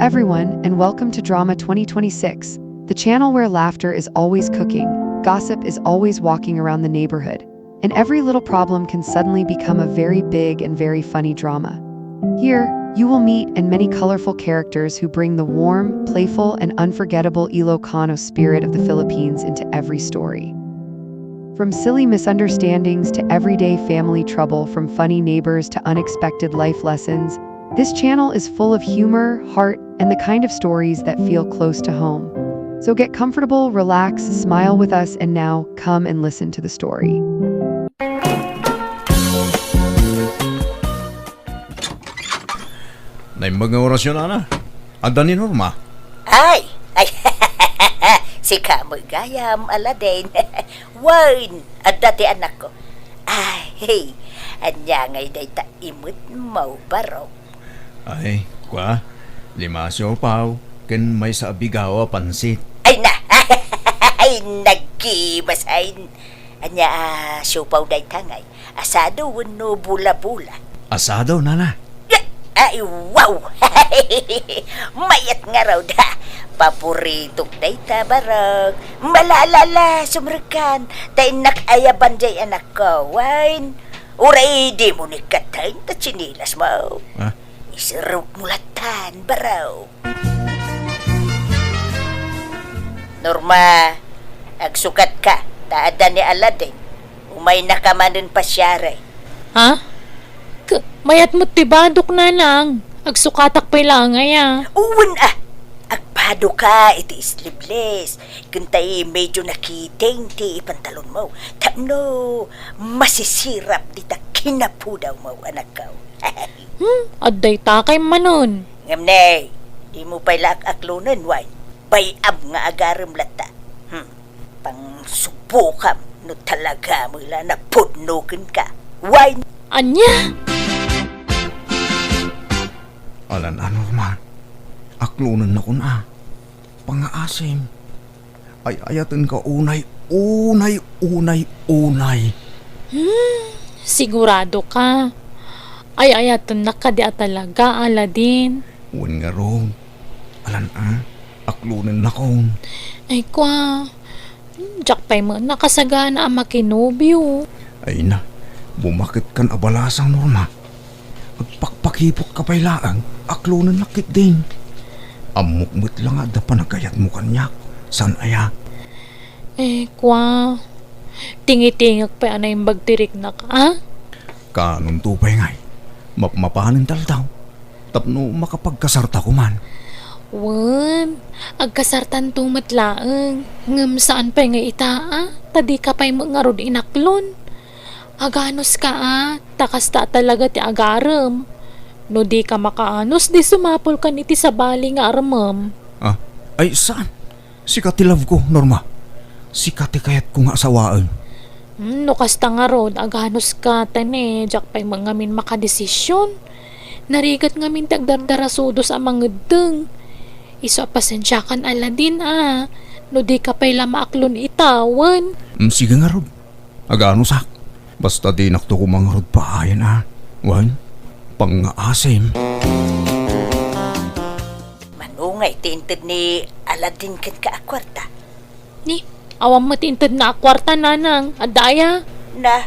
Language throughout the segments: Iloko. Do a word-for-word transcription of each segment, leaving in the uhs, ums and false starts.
everyone, and welcome to Drama twenty twenty-six, the channel where laughter is always cooking, gossip is always walking around the neighborhood, and every little problem can suddenly become a very big and very funny drama. Here, you will meet and many colorful characters who bring the warm, playful, and unforgettable Ilocano spirit of the Philippines into every story. From silly misunderstandings to everyday family trouble, from funny neighbors to unexpected life lessons, this channel is full of humor, heart, and the kind of stories that feel close to home. So get comfortable, relax, smile with us, and now come and listen to the story. Naimbag nga orasyon, Ana. Adda ni Norma? Ay! Ay! Sika met gayam, Aladdin. Wen, adda ti anakko. Ay, ania ngay dayta imetmo, barok? Ay, kua, lima a siopaw, ken maysa a bigao a pansit. Ay na! Ay, nagkimasain. Ania a siopaw dayta ngay? Asado wenno bola-bola? Asado, Nana. Ay, wow! Mayat ngarud, ha? Paboritok dayta, barok. Malala, sumrekkan. Ta innak ayaban jay anakko, wen. Uray dimo ni katten ta tsinelasmo. Ah? Iserrokmo lattan, barok. Norma, agsukatka, ta adda ni Aladdin. Umaynaka manen pasiari. Ha? K-, mayat met ti badok, Nanang. Agsukatak pay laeng aya. Wen a, agbadoka iti sleeveless. Ken tay medyo nakiting ti pantalonmo. Tapno masisirap dita kinapudawmo, anakko. Hmm, adda ita kay manen. Ngem ne, dimo pay la ak-aklonen, wen? Bay-am nga agarem latta. Hmm, pangsubbokam no talaga met la napudno kenka, wen? Ania? Alan a, Norma. Aklonennakon a. Pangngaasim. Ay-ayatenka unay, unay, unay, unay. Hmm, sigurado ka? Ay-ayatennak kadi a talaga, Aladdin? Wen ngarud. Alan a, aklonennakon. Ay, kua. Hmm, diak pay met nakasagana a makinobio. Ay na, bumaketkan a balasang, Norma. Agpakpakipotka pay laeng, aklonennak ketdin. Ammok met la nga adda panagayatmo kaniak, saan aya? Eh, kua, tingitingek pay a naimbag ti riknak, a? Kaanonto pay ngay, mapmapanen ti aldaw, tapno makapagkasarta koman. Wen, agkasartanto met laeng, ngem saan pay nga ita, a? Ta dika pay met ngarud inaklon. Aganuska a, ta kasta a talaga ti agarem. No dika makaanus, di sumapulkan iti sabali nga armem. Ah, ay saan? Sika ti love ko, Norma. Sika ti kayatko nga asawaen. Hmm, no kasta ngarud, aganuska ta ne, diak pay met ngamin makadesision. Narigat ngamin ti agdardarasudos a mangeddeng. Isu a pasensiakan, Aladdin, a. No dika pay la maaklon ita, wen. Hmm, sige ngarud. Aganusak. Basta dinakto koma ngarud paayen a. Wen, pangngaasim. Mano ngay ti inted ni Aladdin kenka a kuarta? Ni, awan met ti intedna a kuarta, Nanang. Adda aya? Na,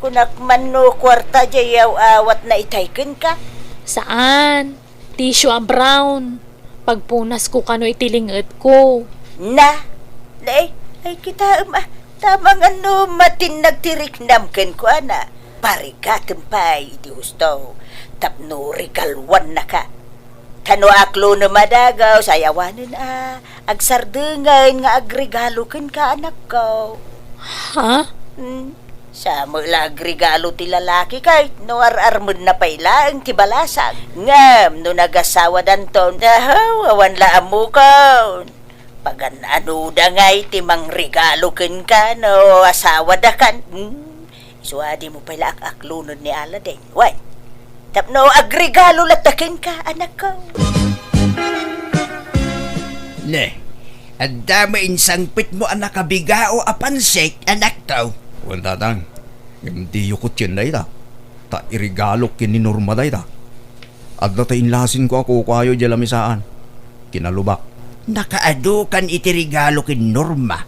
kunak man no kuarta jay yaw-awatna itay kenka? Saan. Tissue a brown. Pagpunasko kano iti ling-etko. Na, na, ay, ay, kitaem a, ta mangan no matinnag ti riknam kenkuana. Parigatem pay iti husto tapno regaluannaka. Ta no aklonem a dagus, ay awanen a agsardengen nga agregalo kenka, anakko. Ha? Hmm. Sa met la agregalo ti lalaki ket no ar-armenna pay laeng ti balasang. Ngem no nagasawadanton, ahaw, awan la ammokon. Pagan-anoda ngay ti mangregalo kenka no asawadakan. Hmm. Isu a dimo pay la ak-aklonen ni Aladdin. Wen, tapno agregalo latta kenka, anakko. Ne, adda met insangpetmo a nakabigao a pansit, anakko? Wen, Tatang. Ngem diyo kotien dayta, ta iregalok ken ni Norma dayta. Adda ta inlasinko a kukuayo idiay lamisaan. Kinalubak. Nakaadu kan iti regalo ken Norma.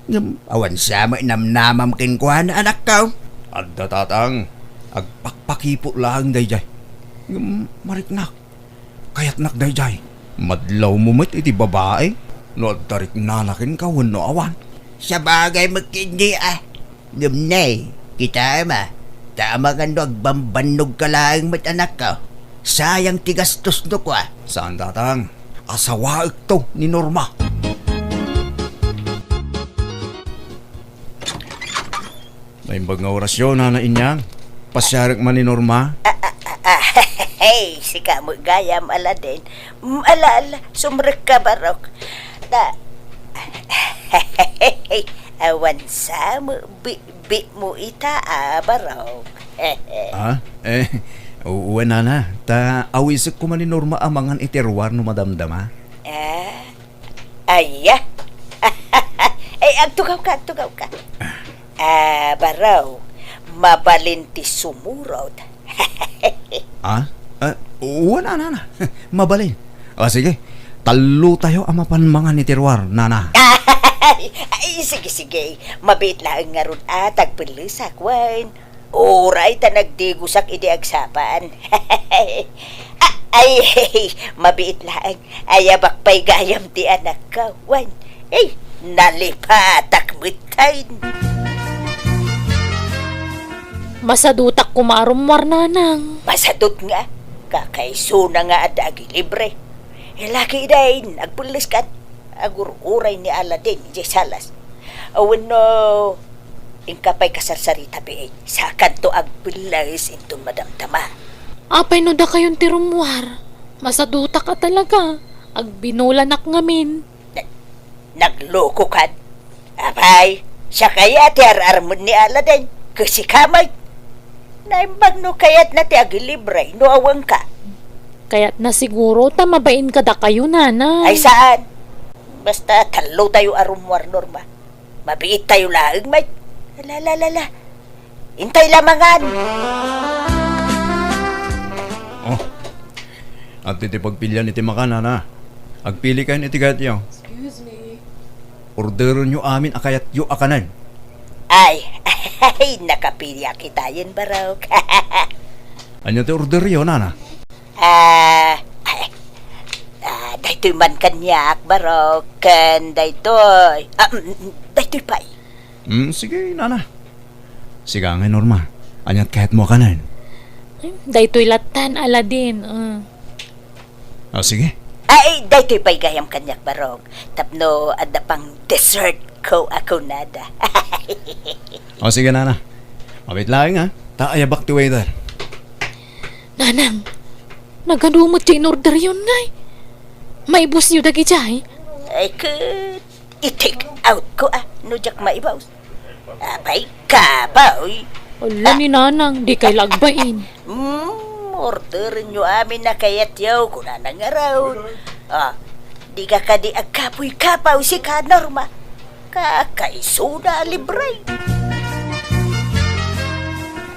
Ngem awan sa met namnamam kenkuana, anakko. Adda, tatang. Agpakpakipot laeng daydiay. Ngem mariknak. Kayatnak daydiay. Madlawmo met iti babai. No adda riknana kenka wenno awan. Sabagay met ketdi a. Ngem nay, kitaem a. Ta amangan no agbambannogka laeng met, anakko. Sayang ti gastos no kua. Saan, tatang. Asawaekto ni Norma. Naimbag nga orasyo, Nana Inyang. Pasiarek man ni Norma. Ah, ah, ah, ah, hey, sika met gayam, Aladen. Mm, ala, ala, sumrekka, Barok. Ta, awan sa met bi-, bitmo ita, a, Barok. Ah? Eh, u-, wen, Nana. Ta awisek koma ni Norma a mangan iti ruar no madamdama. Ah? Aya? Eh, agtugawka, agtugawka. Ah, Barok, mabalin ti sumurot. Ah? Ah, wen, Nana. Mabalin. Ah, sige. Tallotayo a mapan mangan iti ruar, Nana. Ay, ay, sige, sige. Mabiit laeng ngarud a ta agpellesak, wen. Uray ta nagdigosak idi agsapaan. A-, ay, mabiit laeng. Ayabak pay gayam ti anakko, wen. Ay, nalipatak metten. Masadutak koma a rummuar, Nanang. Masadut nga. Kakaisuna nga adda agilibre. Laki dayn, agpelleskan. Agur-uray ni Aladen idiay salas. A wenno, inka pay kasarsarita biit, sakanto agpelles inton madamdama. Apay no dakayon ti rummuar? Masadutak a talaga. Agbinolanak ngamin. Na-, naglokokan? Apay, siak aya ti ar-armen ni Aladen, ket sika met. Naimbag no kayatna ti agilibre no awanka. Kayatna siguro ta mabain kadakayo, Nana. Ay, saan? Basta tallotayo a rummuar, Norma. Mabiittayo laeng met. La, la, la, la. Intay la mangan. Oh. Adtoy ti pagpilian iti makan, Nana. Agpilikayon iti kayatyo. Excuse me. Orderenyo amin a kayatyo a kanen. Ay, ay, nakapiliak itayen, Barok. Ania ti orderyo, Nana? Ah, ay, ah, daytoy man kaniak, Barok, ken daytoy. Ah, mm, mm, daytoy pay. Mm, sige, Nana. Sika ngay, Norma. Aniat kayatmo a kanen? Hmm, daytoy lattan, Aladen. Ah. Ah, sige. Ay, daytoy pay gayam kaniak, Barok. Tapno adda pang dessert ko a kunada. Oh, sige, Nana. Mabiit laeng, ha? Ta ayabak ti waiter. Nanang, nagadu met ti inorderyon, ngay. Maibusyo dagidiay? Ay, ket i-take out ko, ah, no diak maibus. Apay, kapoy. Ala ni Nanang, dikay la agbain. Hmm, orderenyo amin a kayatyo, kunana ngarud. Ah, dika kadi agkapoy-kapoy sika, Norma. Kakaisuna a libre.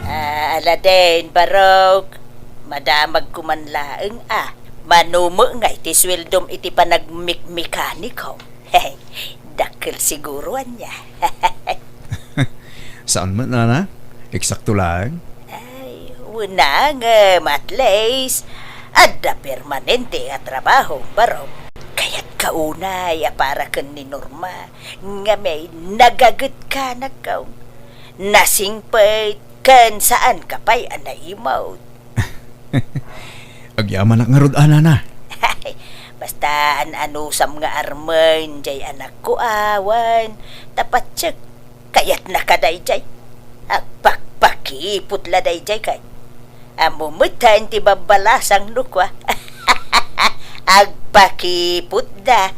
Ah, Aladen, Barok, madamagko man laeng, ah. Mano met ngay ti sueldom iti panagmikmekanikom? Dakkel siguro ania. Saan met, Nana? Eksakto laeng? Ay, wen ngem, at least, adda permanente a trabaho, Barok. Kayatka unay a para ken ni Norma, ngem nagagetka, anakko. Nasingpet ken saanka pay a naimut. Agyamanak ngarud a, Nana. Basta an-anusam nga armen, diay anakko a, wen, ta patiek, kayatnaka daydiay. Agpakpakipot la daydiay, kay. Ammo metten ti babbalasang no kua. Agpakipotda.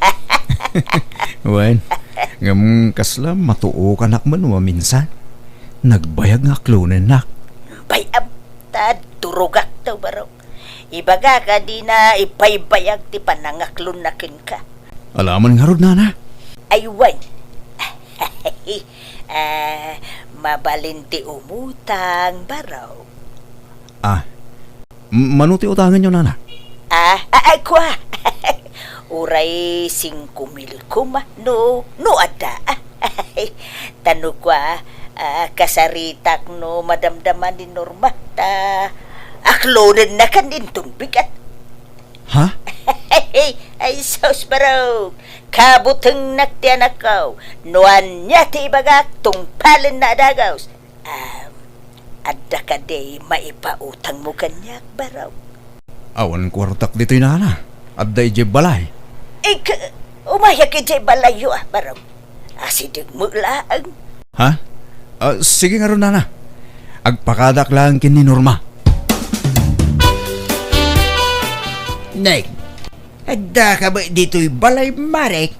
Wen, ngem kasla matuokanak man maminsan. Nagbayag nga aklonennak. Bay-am, ta durogakto, Barok. Ibagak a dina ibaybayag ti panangaklonna kenka. Alaman ngarud, Nana? Ay, wen. Ah, mabalin ti umutang, Barok. Ah, m-, mano ti utangenyo, Nana? Ah, ah, ay, kua. Uray singko mil koma, no, no adda. Ta no kua, ah, kasaritak no madamdama ni Norma, ta aklonennakan inton bigat. Ha? Ay, sus, barok. Kabutengnak ti anakko. No ania ti ibagak, tungpalenna a dagus. Um, adda kadi maipautangmo kaniak, barok? Awan kuartak ditoy, nana. Adda idiay balay. Ik, umayak idiay balayyo, ah, barok. Asideg met laeng. Ha? Ah, sige ngarud, nana. Agpakadak laeng ken ni Norma. Nay, adda ka ba ditoy balay, mare?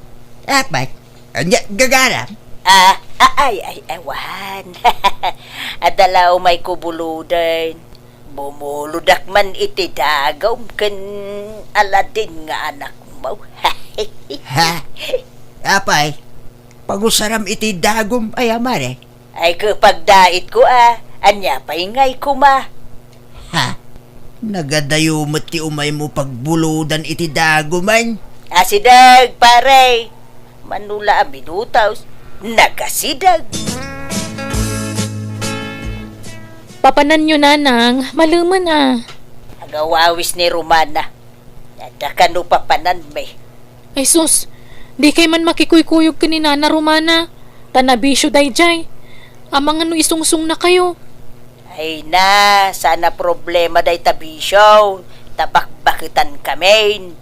Apay, ania gagaram? Ah, ah, ay, ay, awan. Adda la umayko buloden. Bumulodak man iti dagum ken Aladin nga anakmo. Ha? Apay, pagusaram iti dagum aya, mare? Ay, ket pagdaitko, a. Ania pay ngay koma? Ha? Nagadayo met ti umaymo pagbulodan iti daguman? Asideg, pare. Mano la a minutos, nagasideg. Papananyo, nanang, malemen a. Agawawis ni Romana. Adda kano papananmi? Ay sus, dikay man makikuykuyog ken ni Nana Romana, ta nabisio daydiay. Amangan no isungsungnakayo. Ay na, saan a problema dayta bisio, ta bakbaketankamin.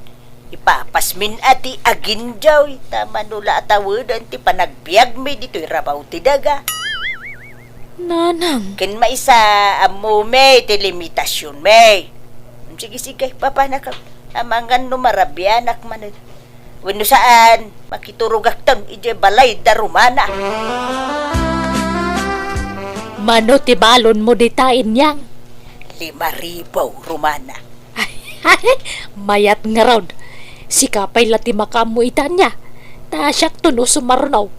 Ipapasmin a ti aginjoy, ta mano la a taweden ti panagbiagmi ditoy rabaw ti daga. Nanang. Ken maysa, ammomi ti limitasionmi. Sige, sige, papanaka. Amangan no marabianak manen. Wenno saan, makiturogakton idiay balay da Romana. Mano ti balonmo dita, inyang? Lima ribu, Romana. Mayat ngarud. Sika pay la ti makaammo ita ania. Ta siakto no sumarno.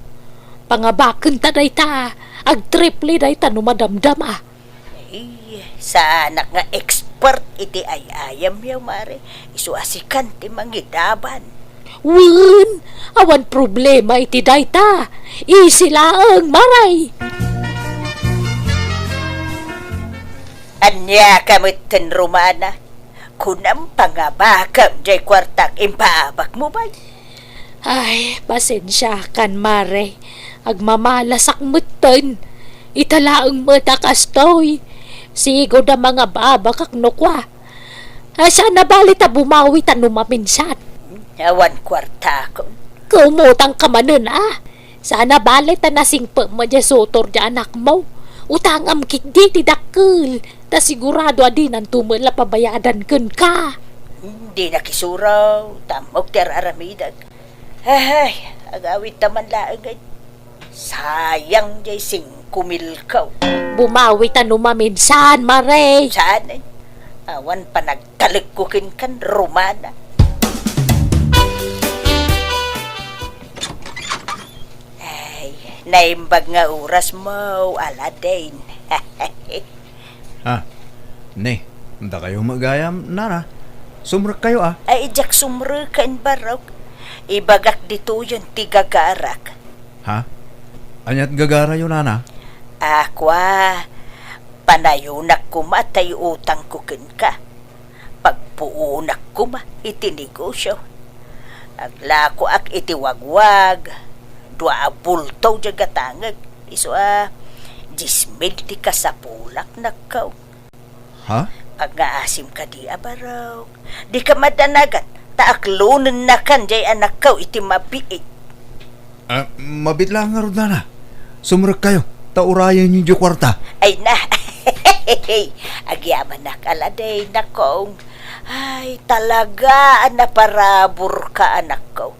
Pangabakenta dayta. Agtriple dayta no madamdama. Ay, saanak nga expert iti ay-ayamyo, mare. Isu a sikan ti mangidaban. Wen, awan problema iti dayta. Easy laeng, mare. Ania ka metten, Romana? Kunam, pangabakam jay kuartak, impaabakmo pay. Ay, pasensiakan, mare. Agmamalasak metten. Ita laeng met a kastoy. Sigud a mangababakak no kua. Ay, saan a bale ta bumawi ta no maminsan. Awan kuartakon. Kumutang ka manen, a. Saan a bale ta nasingpem met diay sutor diay anakmo. Utangam ketdi ti dakkel, ta sigurado a dinanto met la pabayadan kenka. Dinak isuro, ta ammok ti ar-aramidek. Ay, agawidta man laeng, ay. Sayang diay singko milko. Bumawi ta no maminsan, mare. Saan, ay? Awan panagtalekko kenkan, Romana. Ay, naimbag nga orasmo, Aladin. Ah, ne, dakayo met gayam, nana. Sumrekkayo, a. Ay, diak sumreken, barok. Ibagak ditoyen ti gagarak. Ha? Aniat gagarayo, nana? A, kua, panayonak koma ta iutangko kenka. Pagpuonak koma iti negosio. Aglakoak iti wagwag, dua a bulto diay gatangek, isu a dies mil ti kasapulak, nakkaw. Ha? Pangngaasim kadi a barok. Dika madanagan, ta aklonennakan diay anakko iti mabiit. Ah, mabiit laeng ngarud, nana. Sumrekkayo, ta urayenyo diay kuarta. Ay na. Agyamanak, Aladin, nakong. Ay, talaga a naparaburka, anakko.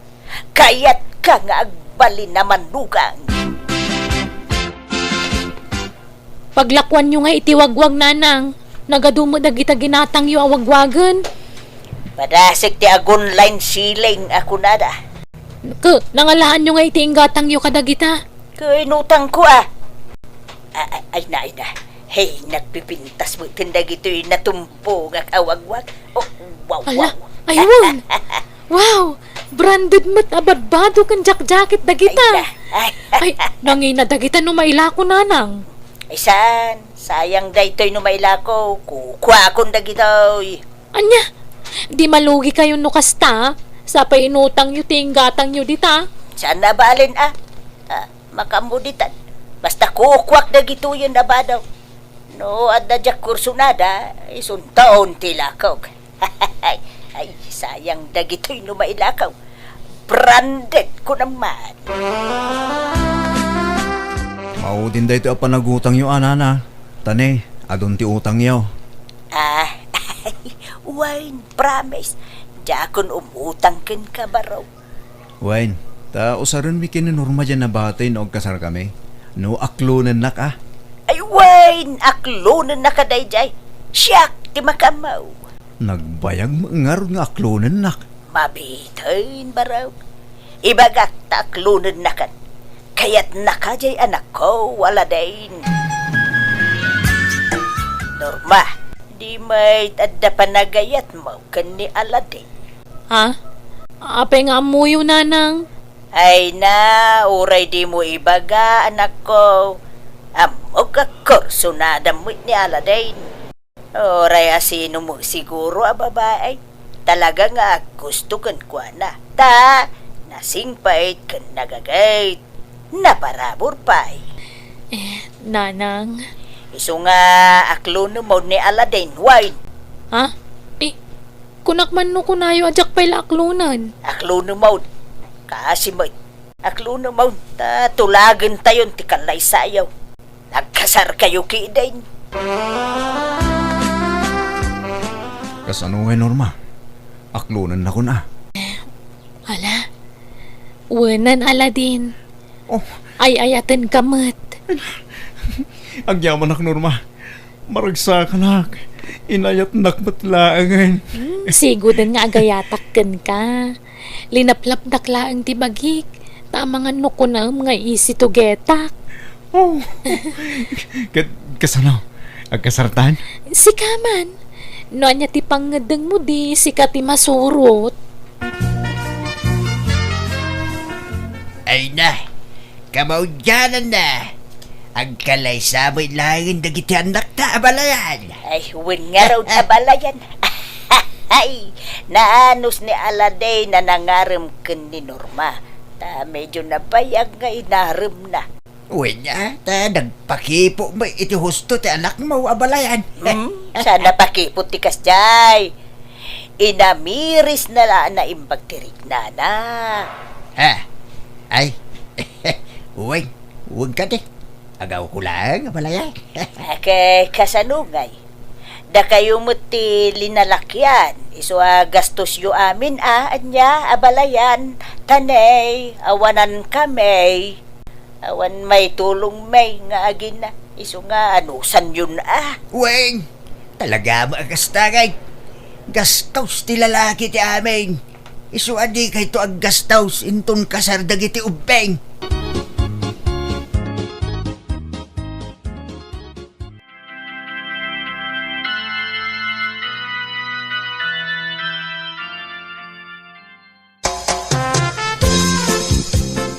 Kayatka nga agbalin a manugang. Paglakuanyo nga iti wagwag, nanang. Nagadu met dagita ginatangyo a wagwagen. Padasek ti agun line ceiling a kunada. Ket, nangalaanyo nga iti inggatangyo kadagita? Ket inutangko, a. A-, a-, ay na, ay na. Hey, nagpipintas met ken dagitoy natumbongak a wagwag. Oh, wow, ala, wow. Aywan. Wow! Branded met a badbado ken jacket dagita. Ay, na. Ay, nangina dagita no mailako, nanang. Ay, saan? Sayang daytoy no mailako. Kukuakon dagitoy. Ania? Di malugi kayo no kasta, ha? Sapay inutangyo ti inggatangyo dita. Saan na balen, a? A, makaammo ditan. Basta kukuak dagitoyen a bado. No adda diak kursunada, isunton ti ilakok. Ay, sayang dagitoy no mailakaw. Branded ko naman. Maudin daytoy a panagutangyo, a, nana. Ta ne, adun ti utangyo. A, wen, promise. Diakon umutang kenka, baro. Wen, ta usarenmi ken ni Norma diay a batay no agkasarkami. No aklonennak, a. Ay, wen, aklonennaka daydiay. Siak ti makaammo. Nagbayag met ngarud nga aklonennak. Mabiten, baro. Ibagak ta aklonennakan. Kayatnaka diay anakko, Aladdin. Norma, di met adda panagayatmo ken ni Aladdin. Ha? Apay nga ammoyo, nanang? Ay na, uray dimo ibaga, anakko. Ammok a kursunada met ni Aladdin. Uray asino met siguro a babai. Talaga nga aggusto kenkuana. Ta, nasingpet ken nagagayt. Naparabur pay. Eh, nanang. Isu nga aklonem manen ni Aladdin, wen. Ha? Eh, kunak man no kunayo a diak pay la aklonen. Aklonem manen. Kaasi met. Aklonem manen, ta tulagentayon ti kallaysayo. Nagkasarkayo ketdin. Kasano ngay, Norma? Aklonennakon, a. Ala, wenan, Aladdin. Oh. Ay-ayatenka met. Agyamanak, Norma. Maragsakanak. Inayatnak met laengen. Hmm, siguden nga agayatak kenka. Linaplapdak laeng ti bagik. Ta amangan no kunaem nga isi tugetak. Oh. Ket kasano? Agkasartan? Sika man. No ania ti pangngeddengmo, di sika ti masurot. Ay na, kamaudiananna. Agkalaysa met laeng dagiti annakta a balayan. Ay, wen ngarud a balayan. Ay, naanus ni Aladdin a nangarem ken ni Norma. Ta medyo nabayag nga inaremna. Wen, a, ta nagpakipo met iti husto ti anakmo a balayan. Hmm, saan a pakipo ti kasdiay? Inamirisna la a naimbag ti riknana. Ha? Ay, wen, wen kadi. Agawko laeng a balayan. Ket kasano ngay? Dakayo met ti linalakian, isu a gastosyo amin a, ania, a balayan, ta ne, awanan kami. Awan maitulongmi nga agina, isu nga anusanyon a. Wen, talaga met a kasta ngay. Gastos ti lalaki ti amin. Isu a dikayto aggastos inton kasar dagiti ubbing.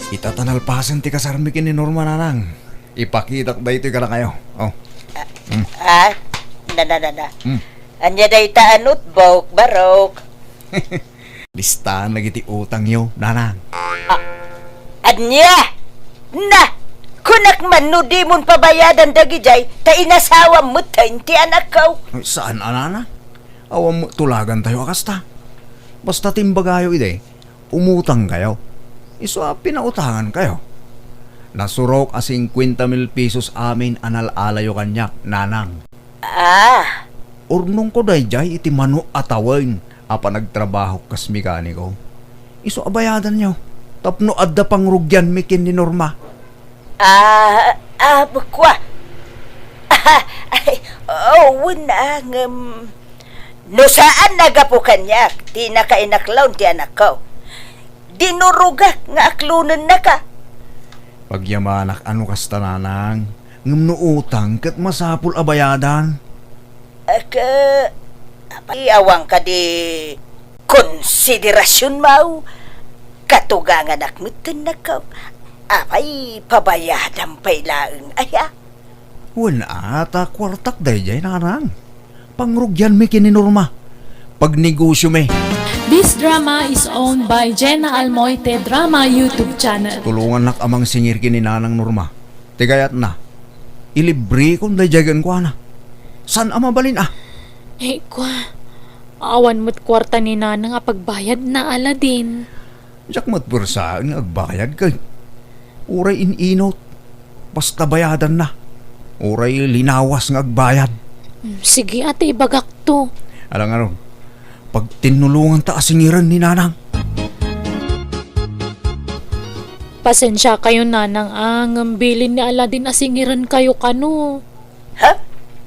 Ita ta nalpasen ti kasarmi ken ni Norma, nanang. Ipakitak daytoy kadakayo. Oh. Hmm. Ah, na, na, na, na. Hmm. Ania dayta a notebook, barok? Listaan dagiti utangyo, nanang. Ah, ania? Na, kunak man no dimon pabayadan dagidiay, ta inasawam metten ti anakko. Ay, saan a, nanang. Awan met tulagantayo a kasta. Basta ti imbagayo idi, umutangkayo. Isu a pinautangankayo. Nasurok a singkuenta mil pesos amin a nal-alayo kaniak, nanang. Ah. Urnongko daydiay iti mano a tawen a panagtrabahok kas mekaniko. Isu a bayadanyo tapno adda pangrugianmi ken ni Norma. Ah, ah, bukwa. Ah, ay, oo, wen a, ngem no saan a gapu kaniak ti nakainaklon ti anakko, dinurogak nga aklonennaka. Pagyamanak a no kasta, nanang, ngem no utang ket masapul a bayadan. Ket, apay, awan kadi konsiderasionmo? Katuganganak metten, nako. Apay, pabayadam pay laeng aya? Wen a, ta kuartak daydiay, nanang. Pangrugianmi ken ni Norma. Pagnegosiomi. This drama is owned by Jenna Almoite Drama YouTube channel. Tulongannak a mangsingir ken ni Nanang Norma. Ti kayatna, ilibrekon daydiay kenkuana. Saan a mabalin a? Eh, kua, awan met kuarta ni Nanang a pagbayadna, Aladin. Diak met puersaen nga agbayad ket uray in-inut, basta bayadanna. Uray linawas nga agbayad. Mm, sige, ate, ibagakto. Alang-aron, pagtinnulonganta a singiren ni Nanang. Pasensiakayo, Nanang, a, ngem bilin ni Aladin a singirenkayo kano. Ha?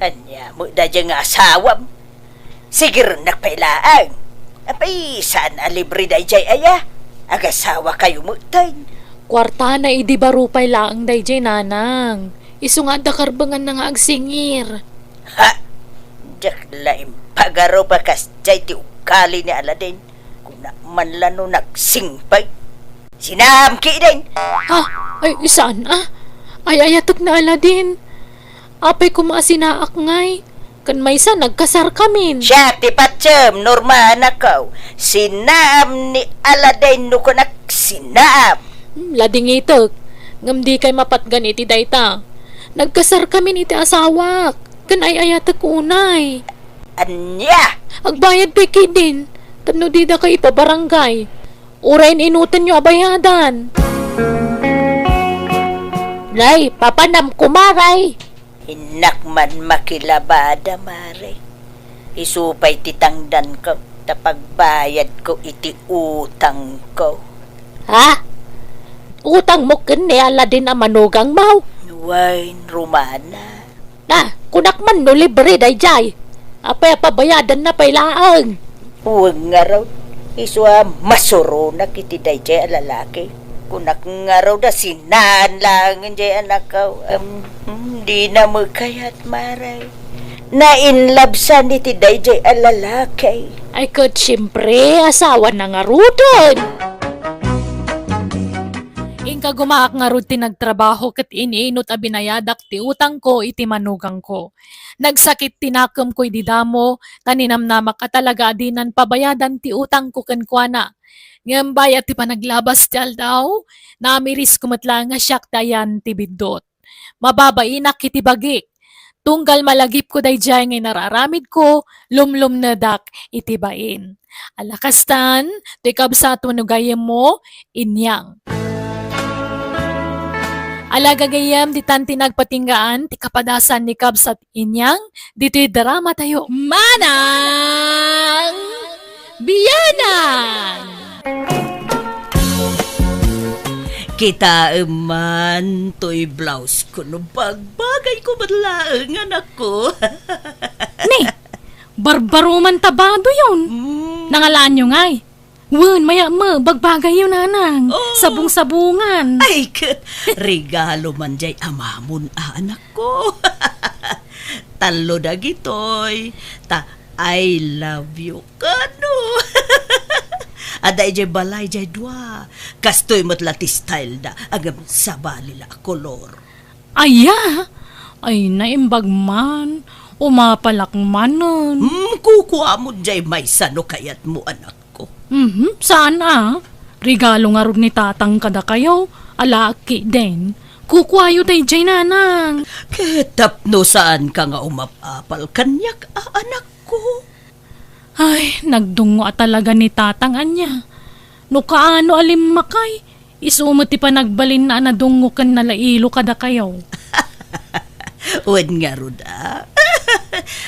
Ania met daydiay nga asawam? Sigirennak pay laeng. Apay, saan a libre daydiay aya? Agasawakayo metten. Kuartana idi baro pay laeng daydiay, Nanang. Isu nga adda karbenganna nga agsingir. Ha? Diak la impagarup a kasdiay ti ugali ni Aladin. Kuna man la no nagsingpet. Sinaam ketdin! Ha? Ay, saan a? Ay-ayatek ni Aladin. Apay koma a sinaak ngay? Ken maysa, nagkasarkamin. Siak ti patiem, Norma, anakko. Sinaam ni Aladin no kunak, sinaam. Hmm, ladingitek. Ngem dikay mapatgan iti dayta. Nagkasarkamin iti asawak. Ken ay-ayatek unay. Ania? Agbayad pay ketdin. Tapno didakay ipabarangay. Uray in-inutenyo a bayadan. Nay, papanam koma, Nay. Innak man makilabada, Mare. Isu pay ti tangdanko ta pagbayadko iti utangko. Ha? Utangmo ken ni Aladin a manugangmo? Wen, Romana. Ah, kunak man no libre daydiay. Apay a pabayadanna pay laeng? Wen ngarud, isu a masuronak iti daydiay a lalaki. Kunak ngarud a sinaen laengen diay anakko. Em, hmm, dina met kayat, Mare. Nainlabsan iti daydiay a lalaki. Ay, ket siempre, asawana ngaruden. Inka gumaak ngarud ti nagtrabaho ket in-inut a binayadak ti utangko iti manugangko. Nagsakit ti nakemko idi damo, ta ninamnamak a talaga a dinan pabayadan ti utangko kenkuana. Ngem bayat ti panaglabas ti aldaw, namirisko met laeng a siak ti ayan ti biddut. Mababainak iti bagik. Tunggal malagipko daydiay nga inararamidko, lumlumnedak iti bain. Ala kastan, toy kabsatmo no gayyemmo, Inyang. Ala gagayyem, ditan ti nagpatinggaan ti kapadasan ni kabsat Inyang ditoy drama tayo. Manang Bianang! Kitaem man toy blouse ko no bagbagay ko met laeng, anakko. Ni, barbaro man ta bado yon. Mm. Nangalaanyo ngay? Wen, mayat met, bagbagayyo, nanang. Oh. Sabong-sabongan. Ay, ket, regalo man jay amamon, a, anakko. Tallo dagitoy, ta I love you kano. Adda idiay balay jay dua. Kastoy met la ti style da, ngem sabali la a kolor. Aya? Ay, naimbag man. Umapalak manen. Hmm, kukuamon jay maysa no kayatmo, anakko. Mhm, saan a? Regalo ngarud ni tatang kadakayo, alaak ketdin. Kukuayo dayjay, nanang. Ket tapno saanka nga umap-apal kaniak, a, anakko? Ay, nagdungngo a talaga ni tatang ania. No kaano a limmakay, isu met ti panagbalinna a nadungngo ken nalailo kadakayo. Wen ngarud a.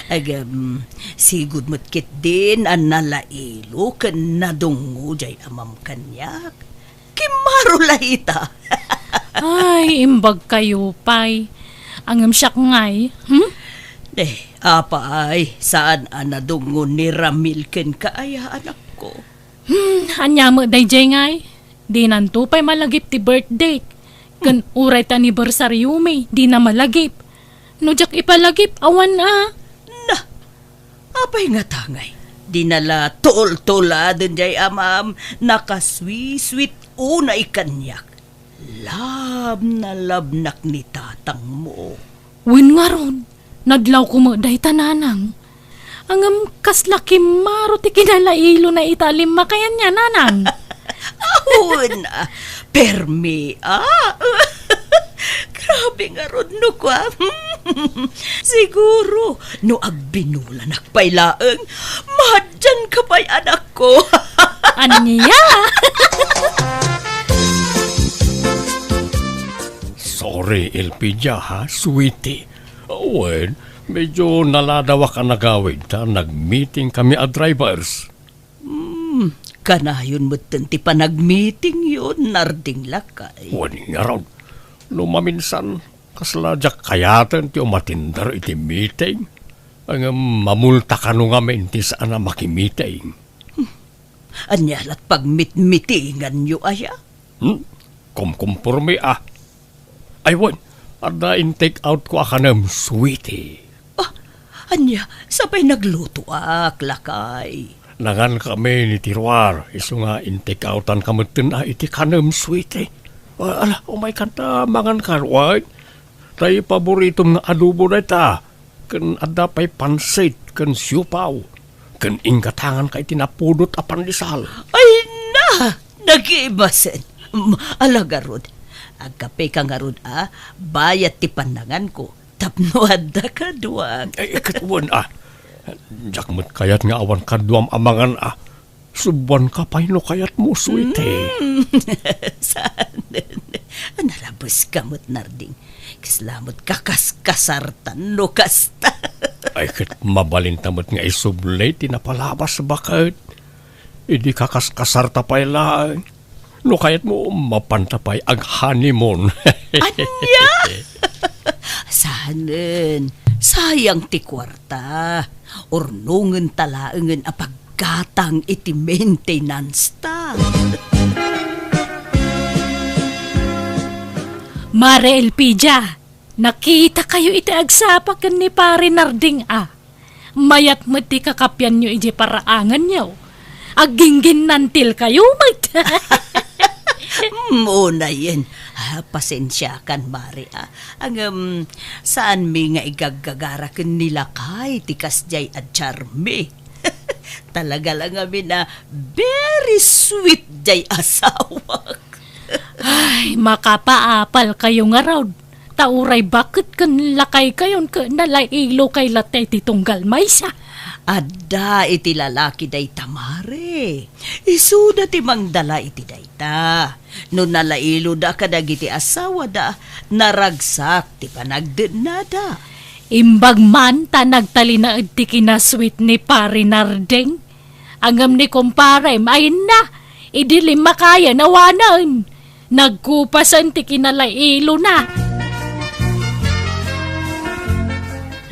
Agem, sigud met ketdin a nalailo ken nadungngo jay amam kaniak. Kimmaro la ita. Ay, imbag kayo pay. Ngem siak ngay, hmm? Eh, apay, saan a nadungngo ni Ramil kenka aya, anakko? Hmm, ania met dayjay ngay? Dinanto pay malagip ti birthday. Ken uray ti anniversaryomi, dina malagip. No diak ipalagip, awan a. Na, apay ngata ngay? Dina la tultuladen jay amam, nakasweet-sweet unay kaniak, labnalabnak ni tatangmo. Wen ngarud, nadlawko met dayta, nanang. Ngem kasla kimmaro ti kinalailona ita a limmakay ania, nanang. Awan, a, permi, a. Grabe ngarud no kua. Siguro, no agbinulanak pay laeng, madianka pay, anakko. Ania? Sorry, Elpidia, ha, sweetie. Wen, medyo naladawak a nagawid ta nagmeeting kami a drivers. Hmm, kanayon metten ti panagmeetingyo, Narding lakay. Wen ngarud, no maminsan, kasla diak kayaten ti umatender iti meeting. Ngem mamulta kano ngamin ti saan a makimeeting. Ania lat pagmitmitinganyo aya? Hmm? Kumkumpormi, a. Ay, wen, adda in-take out ko a kanem, sweetie. Ah, ania, sapay naglutoak, lakay. Nangan kami ni Tiruar, isu nga in-take outan ka metten a iti kanem, sweetie. Ah, ala, umay kanta, mangan ka, wen. Tay paboritom nga adobo dayta, ken adda pay pansit ken siopaw, ken inggatangan ka iti napudot a pandesal. Ay na! Nagimasen. Mm, ala garud. Agkape ka ngarud a, bayat ti pannanganko. Tapno adda kaduak. Ay, ket wen a. Diak met kayat nga awan kaduam a mangan a. Subuan ka pay no kayat mo, sweetie. Mm. Saan? Nalabes ka met, Narding. Kasla met kakaskasartan no kasta. Ay, ket mabalin ta met nga isubli ti napalabas, baket. Idi kakaskasarta pay laeng. No kayat mo, mapanta pay ag-honeymoon. Ania? Sanen, sayang ti kuarta. Urnongenta laengen a paggatang iti maintenance ta. Mare Elpidia, nakitakayo iti agsapa ken ni Pare Narding a. Mayat met ti kakapianyo idiay paraanganyo. Aggingginnantilkayo met. Mm, unayen. Ah, pasensiakan, Mare, a. Ngem, saanmi nga igaggagara ken ni lakay ti kasdiay a charmi. Talaga la ngamin a very sweet diay asawak. Ay, makapaapalkayo ngarud. Ta uray baket ken lakaykayon ket nalailokay latta iti tunggal maysa. Adda iti lalaki dayta, Mare. Isuda ti mangdala iti dayta. No nalailoda kadagiti asawada, naragsak ti panagdennada. Imbag man ta nagtalinaed ti kinasweet ni Pare Narding. Ngem ni kumparem, ay na, idi limmakayen awanen. Nagkupasen ti kinalailona.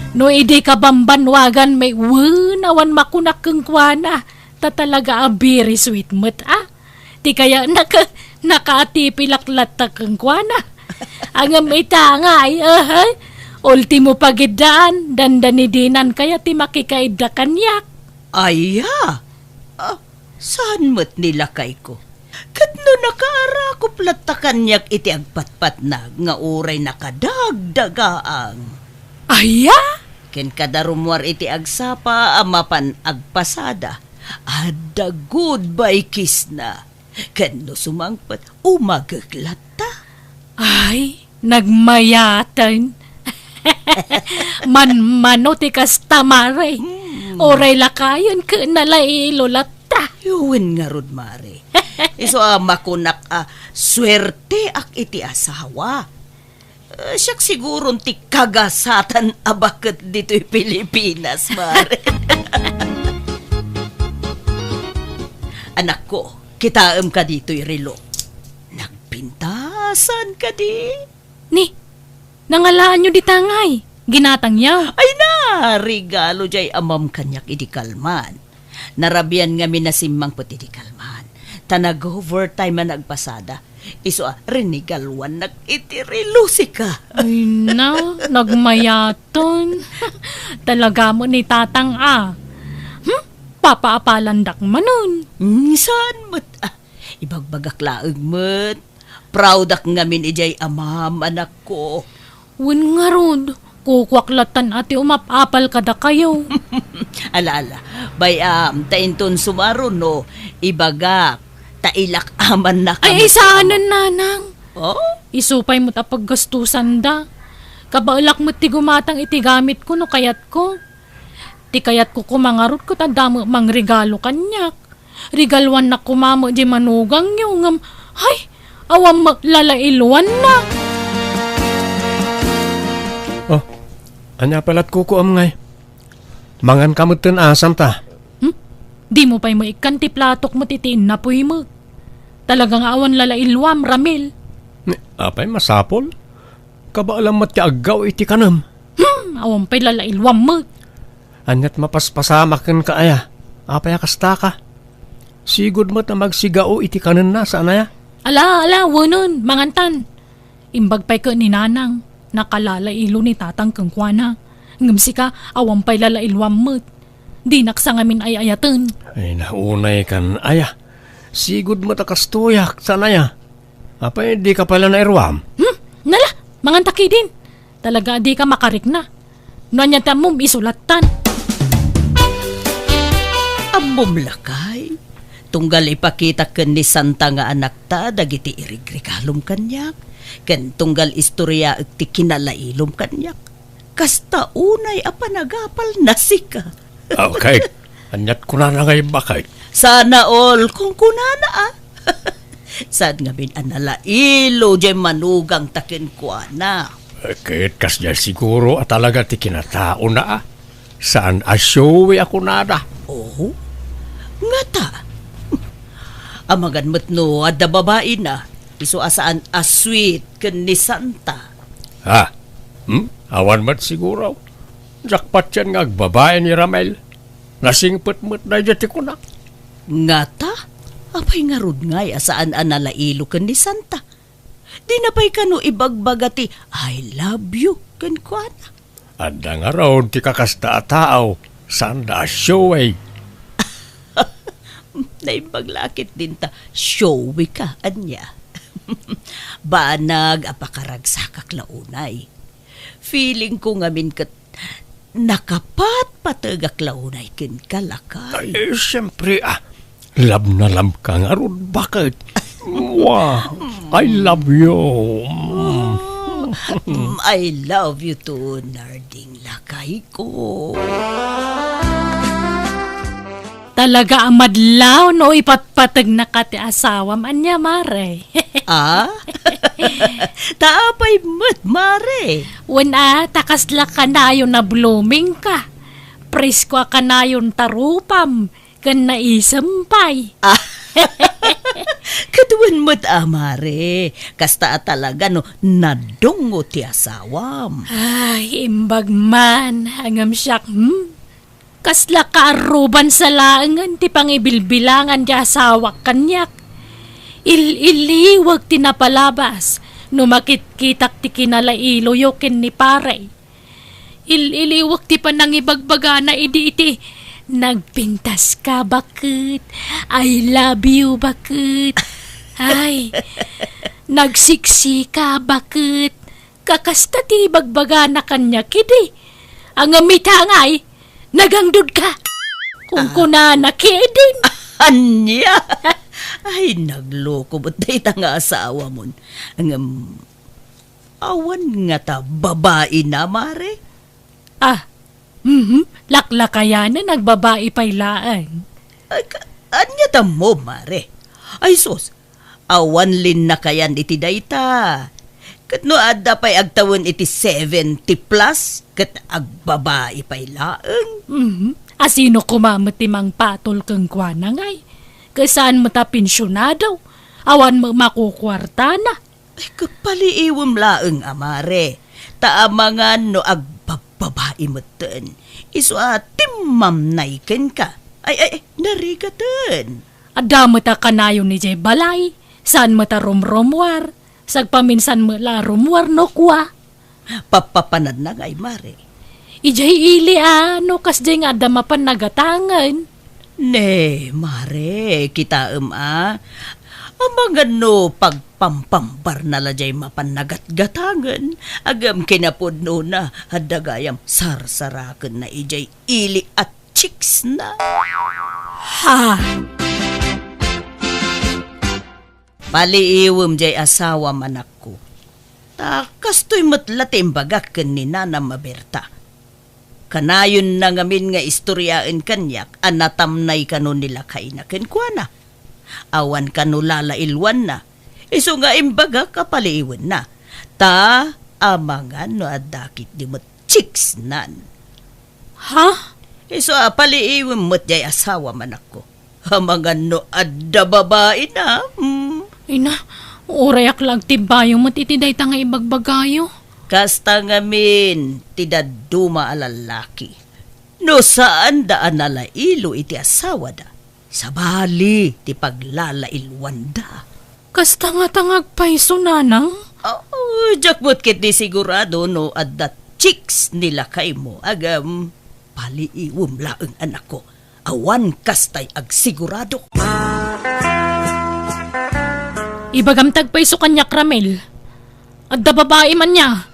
No idi kabambanwagan met wen awan makunak kenkuana, ta talaga a very sweet met a. Ti kayatna ket nakaatipilak latta kenkuana. Ngem ita ngay, aha, ultimo pagiddaan, dandani dinan kaya ti makikaidda kaniak. Aya? Ah, saan met ni lakayko? Ket no nakaarakup latta kaniak iti agpatpatnag nga uray nakadagdagaang. Aya? Ken kada rummuar iti agsapa a mapan agpasada, adda goodbye kiss na. Ken no sumangpet, umagek latta. Ay, nagmayaten. Manmano ti kasta, Mare. Hmm. Uray lakayen ket nalailo latta. Wen ngarud, Mare. Isu a makunak a suerteak iti asawa. Eh, siak siguron ti kagasatan a baket ditoy Pilipinas, Mare. Anakko, kitaem ka ditoy relo. Nagpintasan kadi? Ni, nangalaanyo dita ngay, ginatangyo? Ay na, regalo jay amam kaniak idi kalman. Narabian ngamin a simmangpet idi kalman. Ta nag-overtime a nagpasada. Isu a, rinigaluannak iti relo sika. Ay na, nagmayaten. Talaga met ni tatang a. Hmm? Papaapalandak manen. Mm, saan met a? Ibagbagak laeng met, proudak ngamin idiay amam, anakko. Wen ngarud, kukuak lattan a ti umap-apal kadakayo. Ala, ala. Bay-am, ta inton sumaruno, ibagak, ta ilak-amannak a Ay, ay, met-, saanen, nanang. Oh? Isu pay met a paggastusanda. Kabaelak met ti gumatang iti gamitko no kayatko. Ti kayatko koma ngarud ket adda met mangregalo kaniak. Regaluannak koma met di manugangyo ngem, hay, awan met lalailuanna. Oh, ania pay lat kukuam ngay? Manganka metten a, Santa. Hmm? Dimo pay maikkan ti platok met iti innapuy met. Talaga nga awan lalailuam, Ramil. Ni, apay masapul? Kabaelam met ti aggaw iti kanem. Hmm, awan pay lalailuam met. Aniat mapaspasamak kenka aya? Apay a kastaka? Sigud met a magsigao iti kanenna, saan aya? Ala, ala, wenen, mangantan. Imbag pay ket ni nanang, nakalalailo ni tatang kenkuana. Ngem sika, awan pay lalailuam met. Dinak sa ngamin ay-ayaten. Ay, naunay kan aya. Sigud met a kastoyak, saan aya? Apay, dika pay la nairuam? Hmm? Nala, manganta ketdin. Talaga a dika makarikna. No ania ti ammom, isu lattan. Ammom lakay, tunggal ipakitak ken ni Santa nga anakta dagiti irigregalom kaniak, ken tunggal istoriaek ti kinalailom kaniak. Kasta unay a panagapalna sika. Okay. Aniat kunana ngay, bakay? Sana all, kunkunana, a. Saan ngamin a nalailo diay manugangta kenkuana? Ket kasdiay siguro a talaga ti kinataona, a. Saan a showy a kunada. Oh? Ngata? Amangan met no adda babaina, isu a saan a sweet ken ni Santa. Ha? Hmm? Awan met siguro. Diak patien nga agbabai ni Ramel. Nasingpet met daydiay ti kunak. Ngata? Apay ngarud ngay a saan a nalailo ken ni Santa? Dina pay kano ibagbaga ti "I love you" kenkuana? Adda ngarud ti kakasta a tao, saan da a showy. Naimbag la a ketdin ta showy ka, ania? Banag a pakaragsakak la unay. Feeling ko ngamin ket nakapatpateg a klaunay kenka, lakay. Ay, eh, siyempre, ah. Love na love ka ngarud, bakit? Mwah! I love you. Mm. Mm, I love you too, Narding, lakay ko. Talaga a madlaw no ipatpategnaka ti asawam. Ania, mare? Ah? Ta apay met, mare? Wen a, ta kasla kanayon a blooming ka. Presko a kanayon ta rupam, ken naisem pay. Ah. Ket wen met a, mare. Kasta a talaga no nadungo ti asawam. Ay, imbag man. Ngem siak, hmm? Kasla kaarruban sa laengen ti pangibilbilangan ti asawak kaniak. Il-iliwek ti napalabas no makitkitak ti kinalailoyo ken ni pare. Il-iliwek ti panangibagbagana idi iti, "Nagpintas ka, baket. I love you, baket. Ay, nagsiksi ka, baket." Kakasta ti ibagbagana kaniak idi. Ngem ita ngay, "Nagangdud ka," kunkunana ketdin. Ania? Ay, nagloko met dayta nga asawamon. Ngem, awan ngata babaina, mare? Ah, mhm, laklakayanen, agbabai pay laeng. Ay, ka-, ania tammo, mare? Ay, sus, awan linnakayan iti dayta. Ket no adda pay agtawen iti seventy plus, ket agbabai pay laeng. Mhm. Asino koma met ti mangpatol kenkuana ngay? Ket saan met a pensionado? Awan met makukuartana. Ay, kapaliiwem laeng a, mare. Ta amangan no agbabbabai metten. Isu a timmamnay kenka. Ay, ay, ay, narigaten. Adda met a kanayon idiay balay. Saan met a rumrumuar. Sagpaminsan met la a rumuar no kua. Pappapananna ngay, mare. Idiay ili a, no kasdiay nga adda mapan nagatangen. Ne, mare, kitaem a. Amangan no pagpampambarna la jay mapan nagatgatangen, agem kinapudnona, adda gayam sarsarakenna ijay ili a chicksna. Ha? Paliiwem jay asawam, anakko. Ta kastoy met la ti imbagak ken ni nanam a Berta. Kanayonna ngamin nga istoriaen kaniak a natamnay kano ni lakayna kenkuana. Awan kano lalailwanna. Isu nga imbagak a paliiwenna. Ta amangan no adda ketdi met chicksnan. Ha? Isu a paliiwem met jay asawam, anakko. Amangan no adda babaina. Hmm. Ina, urayak la agtibbayo met iti dayta nga ibagbagayo. Kasta ngamin ti dadduma a lallaki. No saanda a nalailo iti asawada, sabali ti paglalailwanda. Kasta ngata nga agpayso, nanang? Oh, diak met ketdi sigurado no adda chicks ni lakaymo, agem, paliiwem laeng, anakko. Awan kastay agsigurado. Ibagam ti agpayso kaniak, Ramil. Adda babaim ania?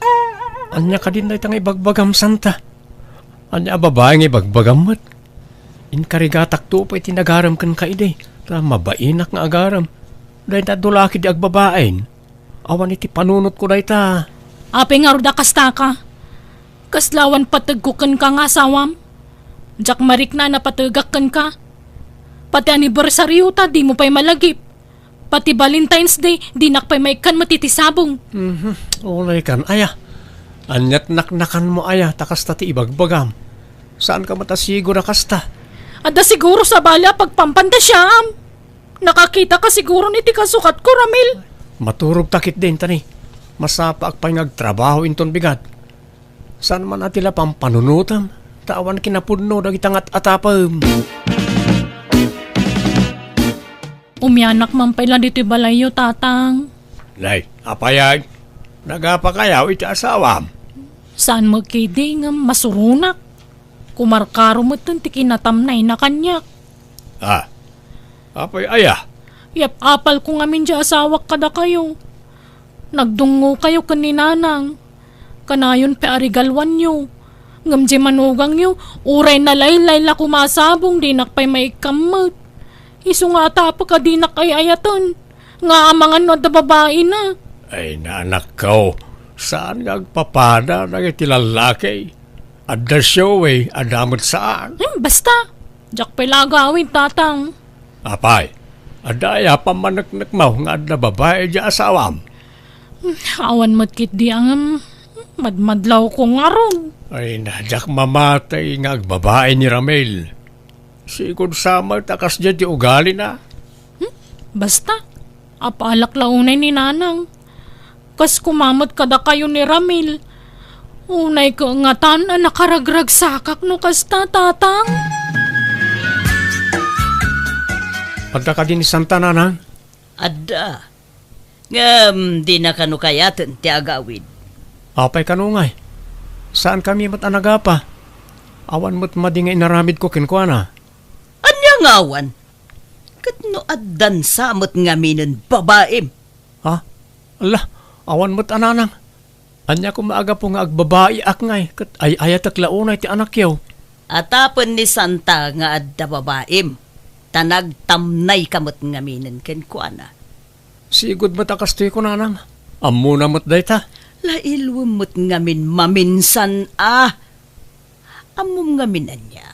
Ania kadin dayta nga ibagbagam, Santa? Ania a babai nga ibagbagam met? Inkarigatakto pay ti nagarem kenka idi, ta mabainak nga agarem. Dayta dulaki di agbabain. Awan iti panunotko dayta. Apay ngarud a kastaka? Kasla awan pategko kenka nga asawam? Diak marikna a napategak kenka. Pati anibersariota, dimo pay malagip. Pati Valentine's Day, dinak pay maikkan met iti sabong. Mhm. Ulaykan, aya. Aniat naknakanmo, aya, ta kasta ti ibagbagam. Saanka met a siguro a kasta? Adda siguro sabali a pagpampantasiaam. Nakakitaka siguro iti kasukatko, Ramil. Maturogta ketdin, tani. Masapaak pay nga agtrabaho inton bigat. Saan man a ti la pampanunotem, ta awan kinapudno dagita nga at-atapem. Umianak man pay la ditoy balayyo, Tatang. Nay, apay ay? Nagapakayaw iti asawam? Saan met ketdi ngem masuronak. Kumarkaro metten ti kinatamnayna kaniak. Ah, apay aya? Yap-apalko ngamin diay asawak kadakayo. Nagdungngokayo ken ni Nanang. Kanayon pay a regaluanyo. Ngem diay manugangyo, uray nalaylay la koma a sabong, dinak pay maikkan met. Isu nga atapek a dinak ay-ayaten. Nga amangan no adda babaina. Ay, nanakko, saan nga agpapada dagiti lallaki? Adda sioway, adda met saan. Hmm, basta. Diak pay la agawid, Tatang. Apay, adda aya pammaneknekmo nga adda babai diay asawam? Hmm, awan met ketdi ngem madmadlawko ngarud. Ay, na, diak mamati nga agbabai ni Ramil. Sigud sa met a kasdiay ti ugalina. Hmm? Basta, apalak la unay ni Nanang. Kas koma met kadakayo ni Ramil. Unay kangatan a nakaragragsakak no kasta, Tatang. Adda kadi ni Santa, Nanang? Adda. Ngem dina kano kayaten ti agawid. Apay kano ngay? Saankami met a nagapa. Awan met madi nga inaramidko kenkuana. Ania nga awan? Ket no addan sa met ngaminen babaim? Ha? Ala, awan met a nanang. Ania koma a gapu nga agbabaiak ngay ket ay-ayatek la unay ti anakyo? Atapen ni Santa nga adda babaim, ta nagtamnayka met ngaminen kenkuana. Sigud met a kastoy kunanang. Ammona met dayta. Lailwem met ngamin maminsan a. Ammom ngamin ania?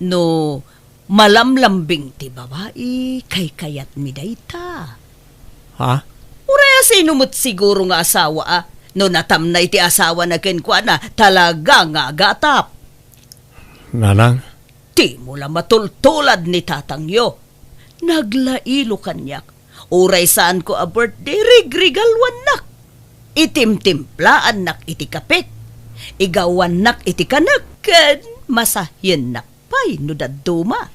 No malamlambing ti babai, kaykayatmi dayta. Ha? Uray a sino met siguro nga asawa a, no natamnay ti asawana kenkuana, talaga nga agatap. Nanang? Dimo la matultulad ni tatangyo. Naglailo kaniak. Uray saanko a birthday, rigregaluannak. Itimtimplaannak iti kapek. Igawannak iti kanek ken masahiennak pay no dadduma.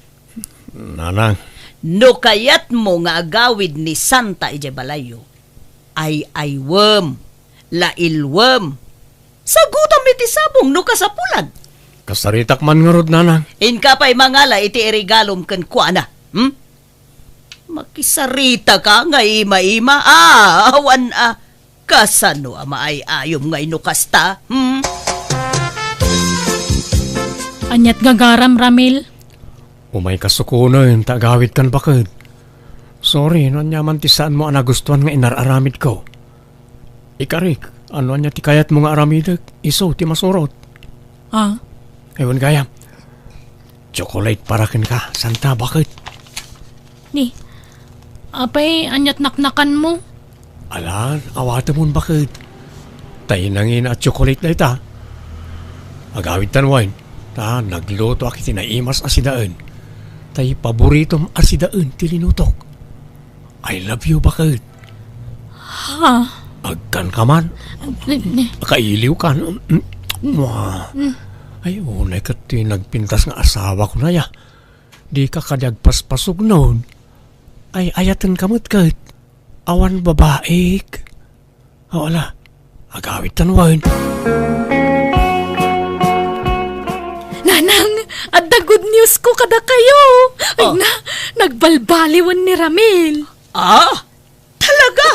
Nanang. No kayatmo nga agawid ni Santa idiay balayyo, ay-aywem, lailwem. Sagutam iti sabong no kasapulan. Kasaritak man ngarud, Nanang. Inka pay mangala iti iregalom kenkuana. Hmm? Makisaritaka nga ima-ima. Ah, awan a. Kasano a maay-ayom ngay no kasta? Hmm? Aniat gagaram, Ramil? Umay kasukonen ta agawidkan, baket. Sorry no aniaman ti saanmo a nagustuan nga inar-aramidko. Ikarik, no ania ti kayatmo nga aramidek, isu ti masurot. Ah? Ewan gayam. Chocolate para kenka, Santa, baket. Ni, apay, aniat naknakanmo? Alan, awatemon, baket. Tay nangina a chocolate dayta. Agawidtan wen, ta naglutoak iti naimas a sidaen. Tay paboritom a sidaen ti linutok. I love you, baket. Ha? Agkanka man. Ni, ni. Kailiwkan. Mua. Mm. Ay, unay ket ti nagpintas nga asawak unay a. Dika kadi agpaspasugnon. Ay, ayatenka met ket. Awan babaik. O, ala. Agawidtan wen. Nanang, adda good news ko kadakayo. Ay, oh, na, nagbalbaliwen ni Ramil. Ah? Talaga?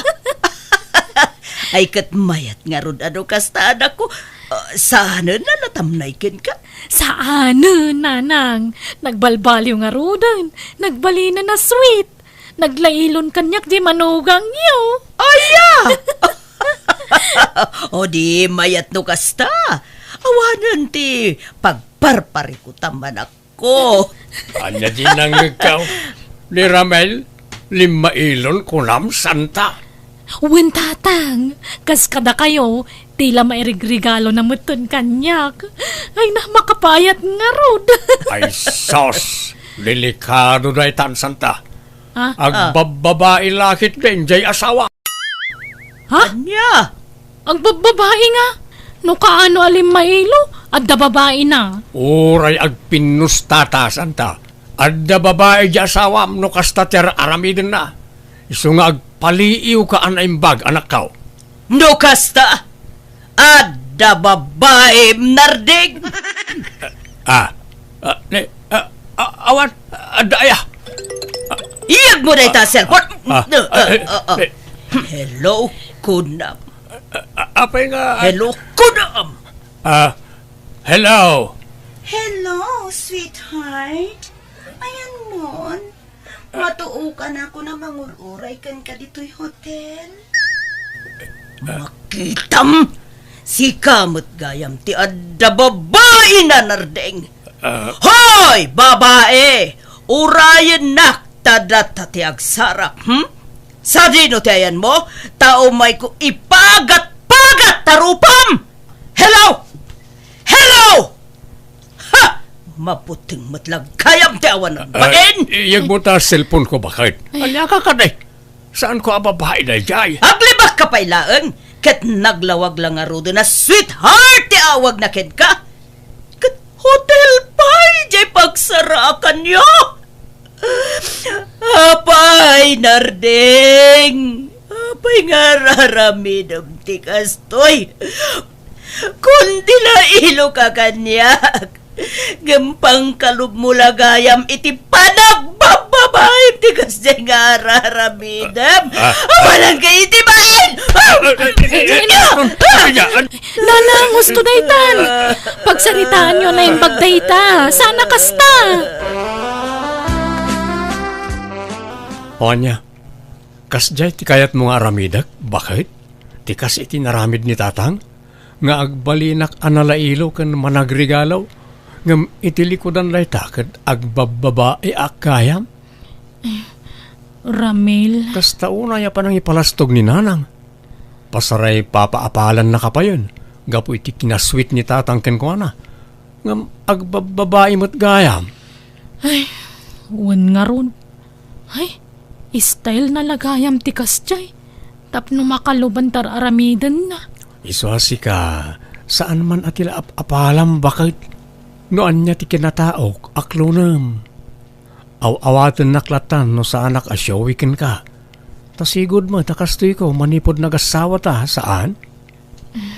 Ay, ket mayat ngarud a no kasta, anakko. Ah, saanen a natamnay kenka? Saanen, Nanang. Nagbalbaliw ngaruden. Nagbalinen a sweet. Naglailon kaniak di manugangyo. Aya! O di mayat no kasta. Awanen ti pagparparikutam, anak. Ko. Ania di nangngegkaw? Ni Ramil, limmailon kunam, Santa? Wen, Tatang, kas kadakayo, ti la mairigregalo na metten kaniak. Ay, na, makapayat ngarud. Ay, sos! Delikado daytan, Santa. Ah? Ah. Agbabbabai la ketdin jay asawa. Ha? Ania? Agbabbabai nga? No kaano a limmailo, adda babaina. Uray agpinnustata, Santa. Adda babai di asawam no kasta ti ar-aramidenna. Isu nga agpaliiwka a naimbag, anakko. No kasta, adda babaim, Narding. Ah, ah, ne, ah, ah, awan, adda aya. Iyegmo dayta a cellphone. Ah, ah, ah, eh, ah, ah. Eh. Hello, kunam. Ah, apay nga, ah, hello, kunam. Ah, hello. Hello, sweetheart. Ayanmon. Matuokan a kuna mangul-uray kenka ditoy hotel. Makitam! Sika met gayam ti adda babaina, Narding. Ah. Hoy, babai! Urayennak ta data ti agsarak, hmm? Sadino ti ayanmo? Ta umayko ipagat-pagat ta rupam! Hello! Hello! Ha! Mabuteng met la gayam ti awanan. Ah, bain! Iyegmo ta cellphone ko, baket. Ay. Ania ka kadi? Saanko a babai daydiay? Aglibakka pay laeng, ket naglawag la ngaruden a sweetheart ti awagna kenka. Ket hotel pay diay pagsarakanyo. Apay, Narding? Apay nga ar-aramidem ti kastoy? Kundi nailoka kaniak, ngem pangkalubmo la gayam iti panagbabbabaim ti kasdiay nga ar-aramidem. Ah, ah. Amananka iti bain! Ah, ah, ah, ah, ah. Nanang, husto daytan. Pagsaritaanyo a naimbag dayta. Saan a kasta? O ania, kasdiay ti kayatmo nga aramidek, baket? Ti kas iti naramid ni Tatang, nga agbalinak a nalailo ken managregalo, ngem iti likudan dayta ket agbabbabaik gayam? Ramil. Kasta unay a panangipalastog ni Nanang. Pasaray papaapalannaka payen gapu iti kinasweet ni Tatang kenkuana. Ngem agbabbabai met gayam. Ay, wen ngarud. Ay, style na la gayam ti kasdiay. Tapno makaluban ti ar-aramidenna. Isu a sika, saan man a ti la ap-apalam baket. No ania ti kinataok, aklonem. Aw-awatennak latan no saanak a showy kenka. Ta sigud met a kastoyko manipud nagasawata, saan?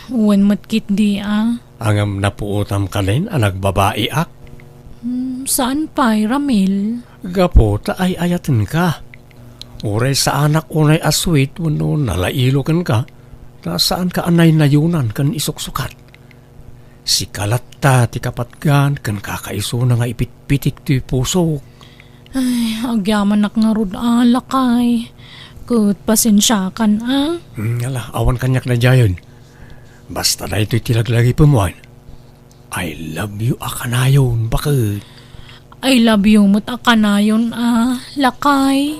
Wen met ketdi a. Ngem napuotam kanen a nagbabaiak? Hmm, saan pay, Ramil? Gapu ta ay-ayatenka. Uray saanak unay a sweet wenno nalailo kenka, ta saanka a naynayunan ken isuksukat. Sika latta ti kapatgan ken kakaisuna nga ipitpitik ti pusok. Ay, agyamanak ngarud a, lakay. Ket pasensiakan a. Hmm, ala, awan kaniak daydiayen. Basta daytoy ti laglagipem wen. I love you a kanayon, baket. I love you met a kanayon a, lakay.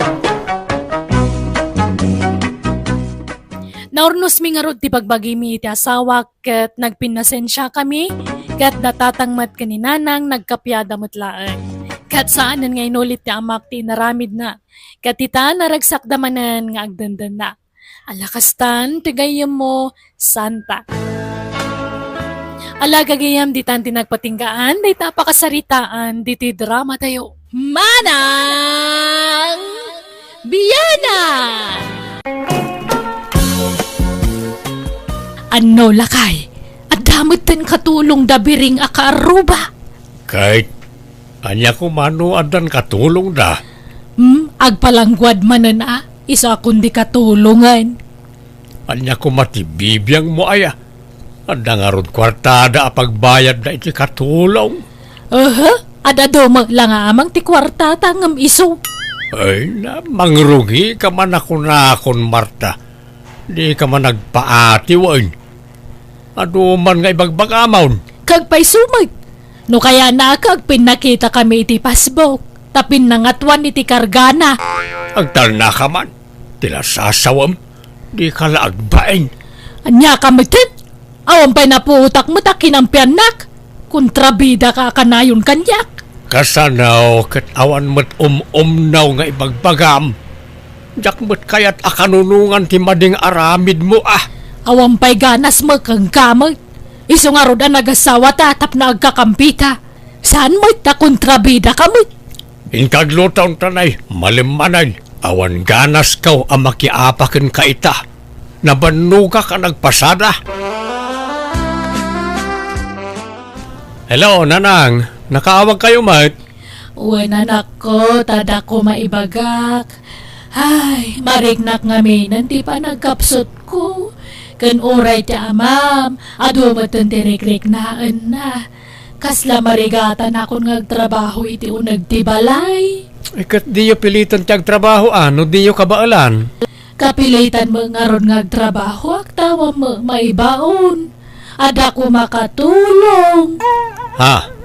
Naurnosmi ngarud ti bagbagimi iti asawak ket nagpinnasensiakami, ket da Tatang met ken ni Nanang nagkapiada met laeng. Ket saanen nga inulit ti amak ti inaramidna, ket ita, naragsakda manen nga agdendenna. Ala kastan ti gayyemmo, Santa. Ala gagayyem, ditan ti nagpatinggaan dayta a pakasaritaan ditoy dramatayo. Manang Biana! Anno, lakay, adda metten katulongda Biring a kaarruba? Ket ania koma no addan katulongda? Hmm, agpalangguad manen a, isu a kundi katulongen. Ania koma ti bibiangmo aya? Adda ngarud kuartada a pagbayadda iti katulong? Aha, ad-adu met la nga amang ti kuartata ngem isu. Ay na, mangrugika man a kunakon, Marta. Dika man agpaati wen. Adu man nga ibagbagamon. Kagpayso met. No kaya na ka agpinnakitakami iti Facebook, ta pinnangatoan iti kargana. Agtalnaka man. Ti nasasawem, dika la agbain. Ania ka metten? Awan pay napuotak met a kinampiannak. Kontrabidaka a kanayon kaniak. Kasano ket awan met um-umnaw nga ibagbagam? Diak met kayat a kanunongan ti madi nga aramidmo a. Awan pay ganas met kenka met. Isu ngarud a nagasawata tapno agkakampita. Saan met ta kontrabidaka met? Inka agluto, Tanay, malimmanen. Awan ganasko a makiapa kenka ita. Nabannogak a nagpasada. Hello, Nanang. Nakaawagkayo met? Wen, anakko, ta adda koma ibagak. Ay, mariknak ngaminen ti panagkapsutko. Ken uray ti amam, adu metten ti rikriknaenna. Kasla marigatanakon nga agtrabaho iti uneg ti balay. Eh, ket diyo pilitan ti agtrabaho, a, no diyo kabaelan? Kapilitan met ngarud nga agtrabahoak, ta awan met maibaon. Adda koma katulong. Ha?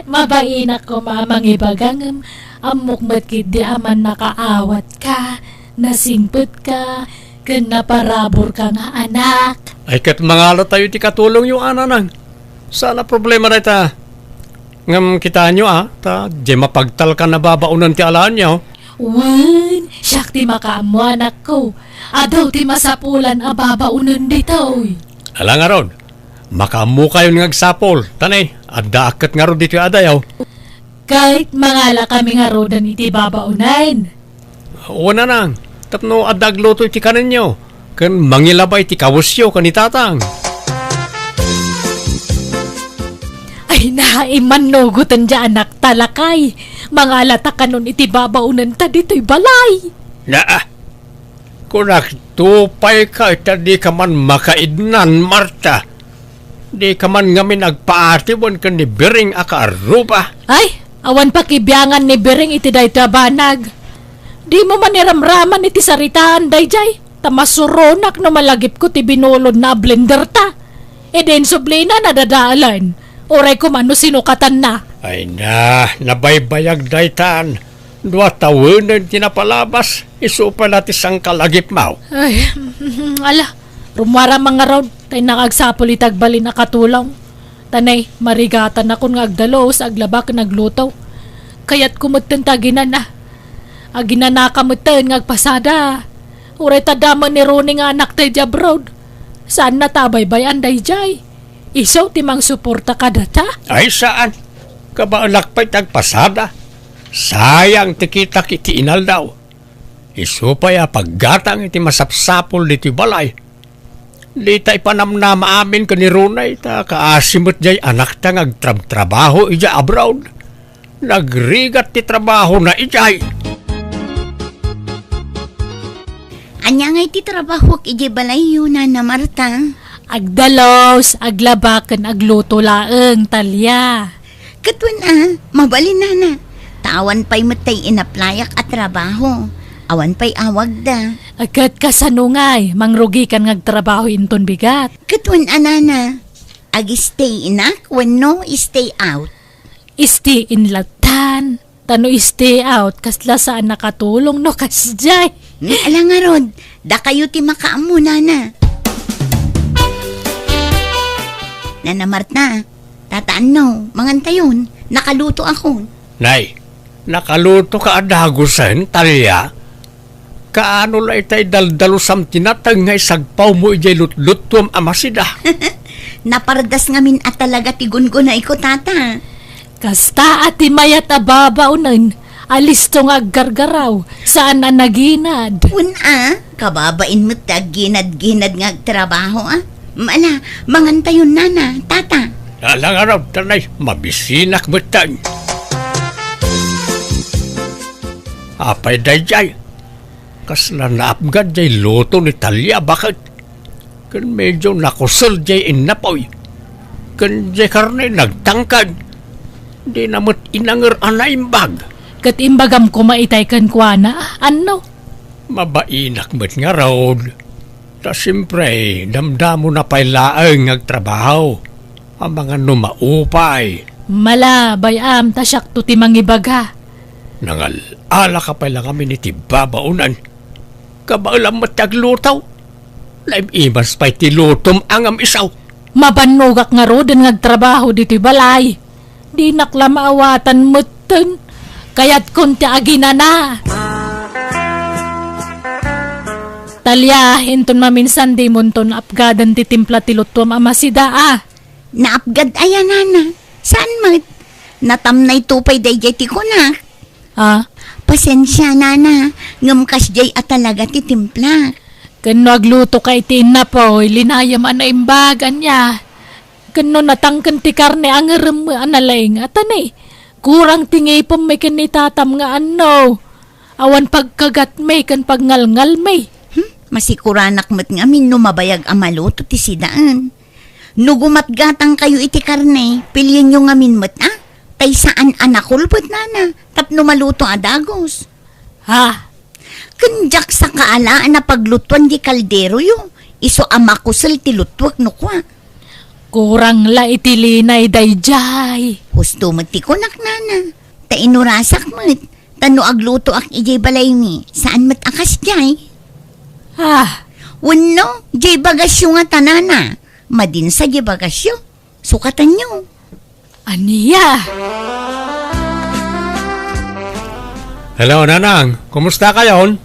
Mabainak koma a mangibaga ngem ammok met ketdi a mannakaawatka, nasingpetka, ken naparaburka nga anak. Ay, ket mangalatayo ti katulongyo, a, Nanang. Saan a problema dayta. Ngem kitaenyo, a, ta diay mapagtalkan a babaonen ti alaenyo. Wen, siak ti makaammo, anakko. Adu ti masapulan a babaonen ditoy. Ala ngarud, makaammokayon nga agsapul. Tanay, addaak ket ngarud ditoy adayo. Ket mangalakami ngaruden iti babaonen. Wen, Nanang, tapno adda agluto iti kanenyo, ken mangilaba iti kawesyo ken ni Tatang. Ay, naimmannugoten diay anakta, lakay. Mangalata kanon iti babaonenta ditoy balay. Naa, kunak, tupayka ita, dika man makaidnan, Marta. Dika man ngamin agpaati wen ken ni Biring a kaarruba. Ay, awan pakibiangan ni Biring iti daytoy a banag. Dimo man iramraman iti saritaan daydiay, ta masuronak no malagipko ti binulodna a blenderta. Idi insublina, nadadalan. Uray koma no sinukatanna. Ay na, nabaybayag daytan. Dua tawenen ti napalabas, isu pay la ti sangkalagipmo. Ay, ala, rummuaram ngarud, ta innak agsapul iti agbalin a katulong. Tanay, marigatanakon nga agdalus, aglaba ken agluto. Kayatko metten ta aginana. Aginanaka metten nga agpasada. Uray ta adda met ni Ronnie nga anakta idiay abroad. Saanna ta abaybay-an daydiay. Isu ti mangsuporta kadata? Ay, saan. Kabaelak pay ti agpasada. Sayang ti kitak iti inaldaw. Isu pay a paggatang iti masapsapul ditoy balay. Dita ipanamnama amin ken ni Ronnie, ta kaasi met diay anakta nga agtrabtrabaho idiay abroad. Nagrigat ti trabahona idiay. Ania ngay ti trabahoak idiay balayyo, Nana Marta? Agdalos, aglaba ken agluto laeng, Talia. Ket wen a, mabalin, Nana. Ta awan pay met tay inaplayak a trabaho. Awan pay awagda. Ket kasano ngay, mangrugikan nga agtrabaho inton bigat? Ket wen a, Nana. Ag-stay inak wenno stay out? Stay in lattan. Ta no stay out, kasla saan nakatulong no kasdiay. Ala ngarud, dakayo ti makaammo, Nana. Nana Marta, Tata Anno, mangantayon, nakalutoakon. Nay, nakalutoka a dagusen, Talia? Kaano la itay daldalosam ti nateng nga isagpawmo idiay lutluttuam a masida? Napardas ngamin a talaga ti gungunayko, Tata. Kasta a ti mayat a babaonen a listo nga aggargaraw, saan a naginad. Wen a, kababain met ti agginad-ginad nga agtrabaho, a. Ala, mangantayon, Nana, Tata. Ala ngarud, ta nay, mabisinak metten. Apay daydiay? Kasla naapgad jay luto ni Talia, baket. Ken medio nakusel jay innapoy. Ken jay karne nagtangkad. Dina met inanger a naimbag. Ket imbagam koma itay kenkuana, Anno? Mabainak met ngarud. Ta siempre, damdamona pay laeng nga agtrabaho. Amangan no maupay. Ala, bay-am, ta siakto ti mangibaga. Nangal-alaka pay la ngamin iti babaonen. Kabaelam met ti agluto. Naim-imas pay ti lutom a ngem isu. Mabannogak ngaruden nga agtrabaho ditoy balay. Dinak la maawatan metten. Kayatkon ti aginana. Talia, inton maminsan dimonton apgaden ti timpla ti luttuam a masida, a. Naapgad aya, Nana? Saan met? Natamnayto pay daydiay ti kunak. Ah? Pasensia, Nana, ngem kasdiay a talaga ti timplak. Ken no aglutoka iti innapoy, linayam a naimbag, ania? Ken no natangken ti karne, angerem a nalaing a tani. Kurang ti ngipemmi ken ni tatam nga Anno. Awan pagkagatmi ken pagngalngalmi. Hmm? Masikuranak met ngamin no mabayag a maluto ti sidaen. No gumatgatangkayo iti karne, pilienyo ngamin met, a? Tay saan a nakulpet, Nana, tapno maluto a dagus. Ha? Ken diak sakaala a napaglutuan di kalderoyo, isu a makusel ti lutuek no kua. Kurang la iti linay daydiay. Husto met ti kunak, Nana. Ta inurasak met. Ta no aglutoak idiay balaymi, saan met a kasdiay. Ah. Wenno, diay bagasyo ngata, Nana. Madinsa diay bagasyo. Sukatanyo. Ania? Hello, Nanang. Kumusta kayon?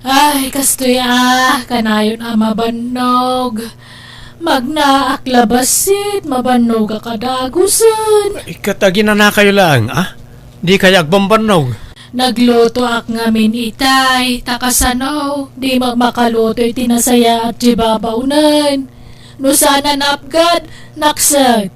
Ay, kastoy a, kanayon a mabannog. Magnaak la bassit, mabannogak a dagusen. Ket aginanakayo laeng, a? Dikay agbambannog. Naglutoak ngamin itay, ta kasano, di met makaluto iti nasayaat ti babaonen. No saan a naapgad, nakset.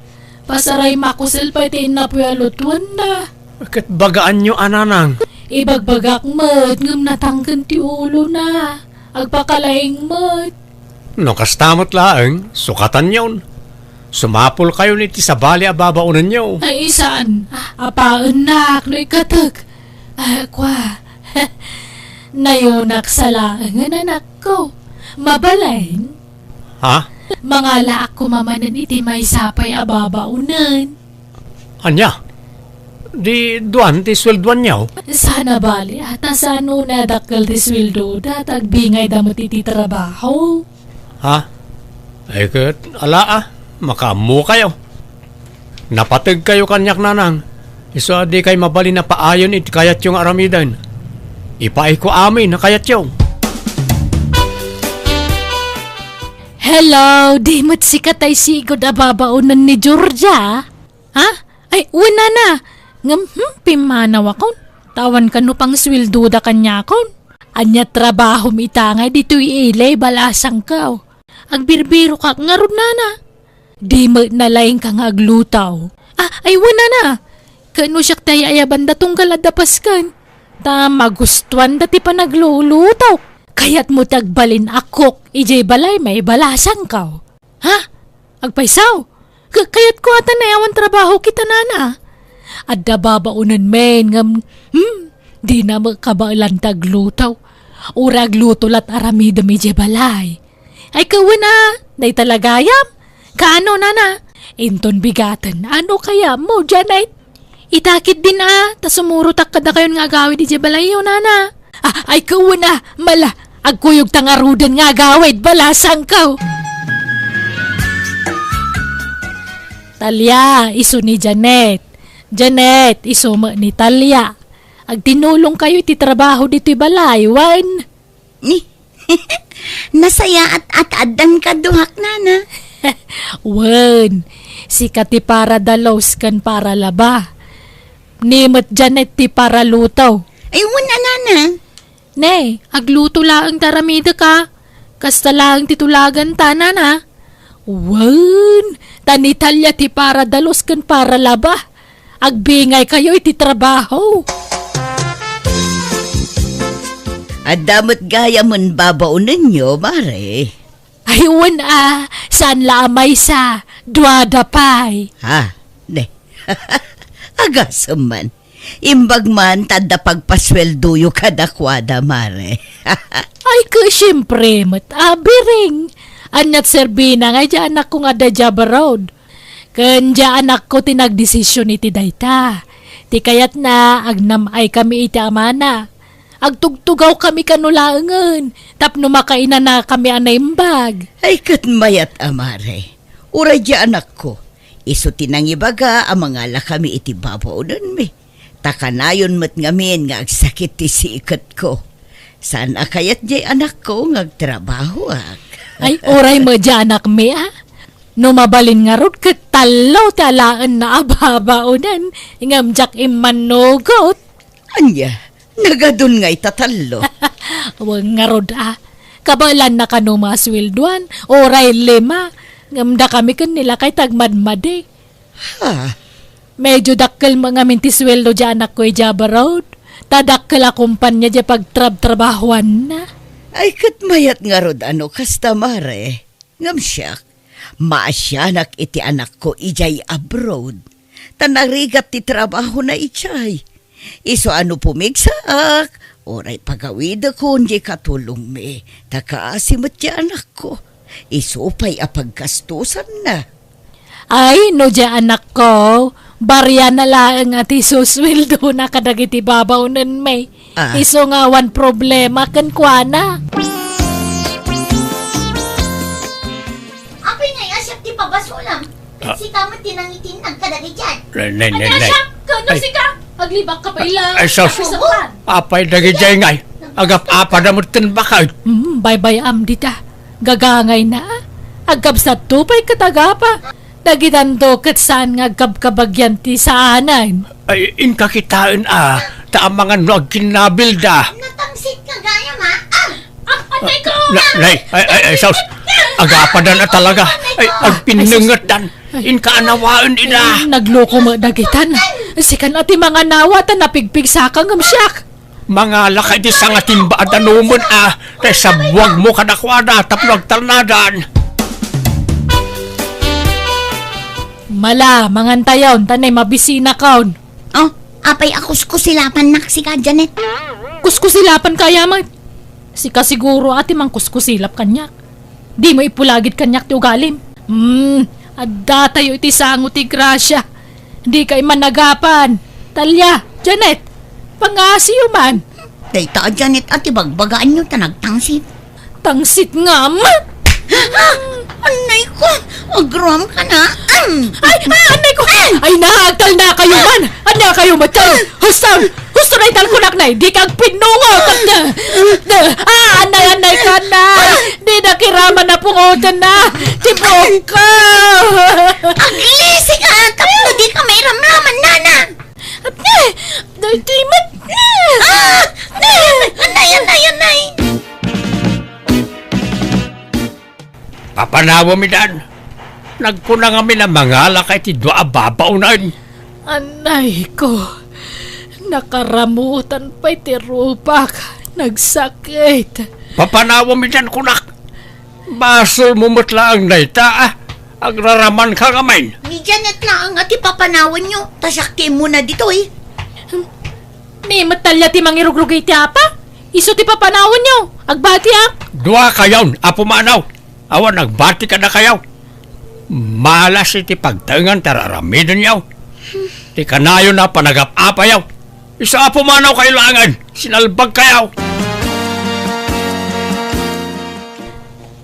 Pasaray makusel pay ti innapoy a lutuenna. Ket bagaanyo a, Nanang? Ibagbagak met ngem natangken ti ulona. Agpakalaing met. No kasta met laeng, sukatanyon. Sumapulkayon iti sabali a babaonenyo. Ay, saan? Apaennak no ikkatek. Ah, kua. Nayonak sa laengen, anakko. Mabalin? Ha? Mangalaak koma manen iti maysa pay a babaonen. Ania? Di duan ti sueldoanyo? Saan a bali, a, ta saan unay a dakkel ti sueldoda, ta agbingayda met iti trabaho. Ha? Ay ket, ala a, makaammokayo. Napategkayo kaniak, Nanang. Isu a dikay mabalin a paayon iti kayatyo nga aramiden. Ipaayko amin a kayatyo. Hello, di met sika tay sigud a babaonen ni Georgia? Ha? Ay, wen, Nana. Ngem, hmm, pimmanawakon. Ta awan kano pangsueldoda kaniakon. Ania trabahom ita ngay ditoy ili, balasangko. Agbirbirokak ngarud, Nana. Di met nalaingka nga agluto. Ah, ay, wen, Nana. Ket no siak ti ay-ayabanda tunggal adda pasken. Ta magustuanda ti panagluluto. Kayatmo ti agbalin a cook idiay balay, maibalasangko. Ha? Agpayso? Ka-, kayatko a ta naawan trabaho kita, nana. Adda babaonen men ngem, hmm, dina met kabaelan ti agluto. Uray agluto la't aramidem idiay balay. Ay, kawen a, dayta la gayam. Kaano, nana? Inton bigaten, ano kayatmo, Janet? Ita ketdin a, ta sumurotak kadakayon nga agawid idiay balayyo, nana. Ah, ay, kawen a, mala, agkuyogta ngaruden nga agawid, balasangko. Talia, isu ni Janet. Janet, isu met ni Talia. Agtinulongkayo iti trabaho ditoy balay, wen? Ni, nasayaat a ta addan kaduak, nana. Wen, sika ti paradalos ken paralaba. Ni met Janet ti paraluto. Ay, wen a, nana. Ne, agluto laeng ti aramidek a. Kasta laeng ti tulaganta, nana. Wen, ta ni Talia ti paradalos ken paralaba. Agbingaykayo iti trabaho. Adda met gayamen babaonenyo, mare. Ay, wen a, saan la a maysa, duada pay. Ha? Ne. Agasem man. Imbag man ta adda pagpasueldoyo kadakuada, mare. Ay, ket siempre met, abiring. Ania't serbina nga idiay anakko nga adda idiay abroad? Ken diay anakko ti nagdesisyon iti dayta. Ti kayatna, agnam-aykami iti amana. Agtugtugawkami kano laengen tapno makainanakami a naimbag. Ay, ket mayat a, mare. Uray diay anakko, isu ti nangibaga a mangalakami iti babaonenmi. Ta kanayon met ngamin nga agsakit ti siketko. Saan a kayat diay anakko nga agtrabahoak. Ay, uray met diay anakmi a. No mabalin ngarud ket tallo ti alaenna a babaonen, ngem diak immannugot. Ania, nagadun ngay ta tallo? Wen ngarud a. Kabaelanna kano masueldoan, uray lima. Ngem dakami ken ni lakay ti agmadmadi. Ha? Medio dakkel met ngamin ti sueldo diay anakko idiay abroad. Ta dakkel a kompania diay pagtrabtrabahoanna. Ay, ket mayat ngarud a no kasta, mare. Ngem siak, maasianak iti anakko idiay abroad. Ta narigat ti trabahona idiay. Isu a no pumigsaak, uray pagawidekon diay katulongmi, ta kaasi met ti anakko. Isu pay a paggastosanna. Ay, no diay anakko, bariana laeng a ti susueldona kadagiti babaonenmi. Ah. Isu nga awan problema kenkuana. Apay ngay a siak ti pabasolam? Ah. Sika met ti nangitinnag kadagiti. Nay, nay, nay, nay. Ania siak? Kano sika? Aglibak ka pay la. Ay, sus. Apay dagiti ngay? Agap-apada met ken bakay. Hmm, baybay-am dita. Gagangayna. Agkabsatto pay ket agapa. Dagitanto ket saan nga agkabkabagian ti saanen. Ay, inka kitaen a, ta amangan no agkinnabilda. Natangsit ka gayam a. Ah! Ah, patay ko! Na-, nay, ay, ay, ay, sus. Agapadan a talaga. Ay, agpinnengetdan. Inka anawaen ida. Ay, nagloko met dagitan. Sikan a ti manganawa ta napigpigsaka ngem siak. Mangalaka iti sangatimba a danumen a, ta isabuagmo kadakuada tapno agtalnadan. Mala, mangantayon, ta nay mabisinakon. Oh, apay a kuskusilapannak sika, Janet? Kuskusilapan kaya met? Sika siguro a ti mangkuskusilap kaniak. Dimo ipulagid kaniak ti ugalim. Hmm, addatayo iti sango ti grasia. Dikay managapan. Talia, Janet, pangasiyo man. Dayta a Janet a ti bagbagaanyo ta nagtangsit. Tangsit ngem? Ah! Anay ko! Agruam ka na! Am! Ay! Ah, anay ko! Ay na, agtalnakayo man! Ania kayo met? Husto! Husto na italkunak na, di ka agpinnungo! Ah, ah, anay, anay ka na! Di na kiraman a pungotan na! Tibok ka! Aglisi ka! Tapno di ka mairamraman, nana! Apne! Daytoy met! Ah! Anay, anay, anay! Papanawem idan. Nagkuna ngamin a mangalaka iti dua a babaonen. Anay ko, nakaramutan pay ti rupak. Nagsakit. Papanawem idian kunak. Basolmo met laeng dayta, a. Agraramanka ngamin. Ni Janet laeng a ti papanawenyo, ta siak ti immuna ditoy. Ni met talya ti mangirugrugay ti apa? Isu ti papanawenyo. Agbatiak. Duakayon a pumanaw. Awan agbati kadakayo. Malas iti pagtaengan ti ar-aramidenyo. Ti kanayon a panagap-apayo. Isu a pumanawkayo laengen, sinalbagkayo.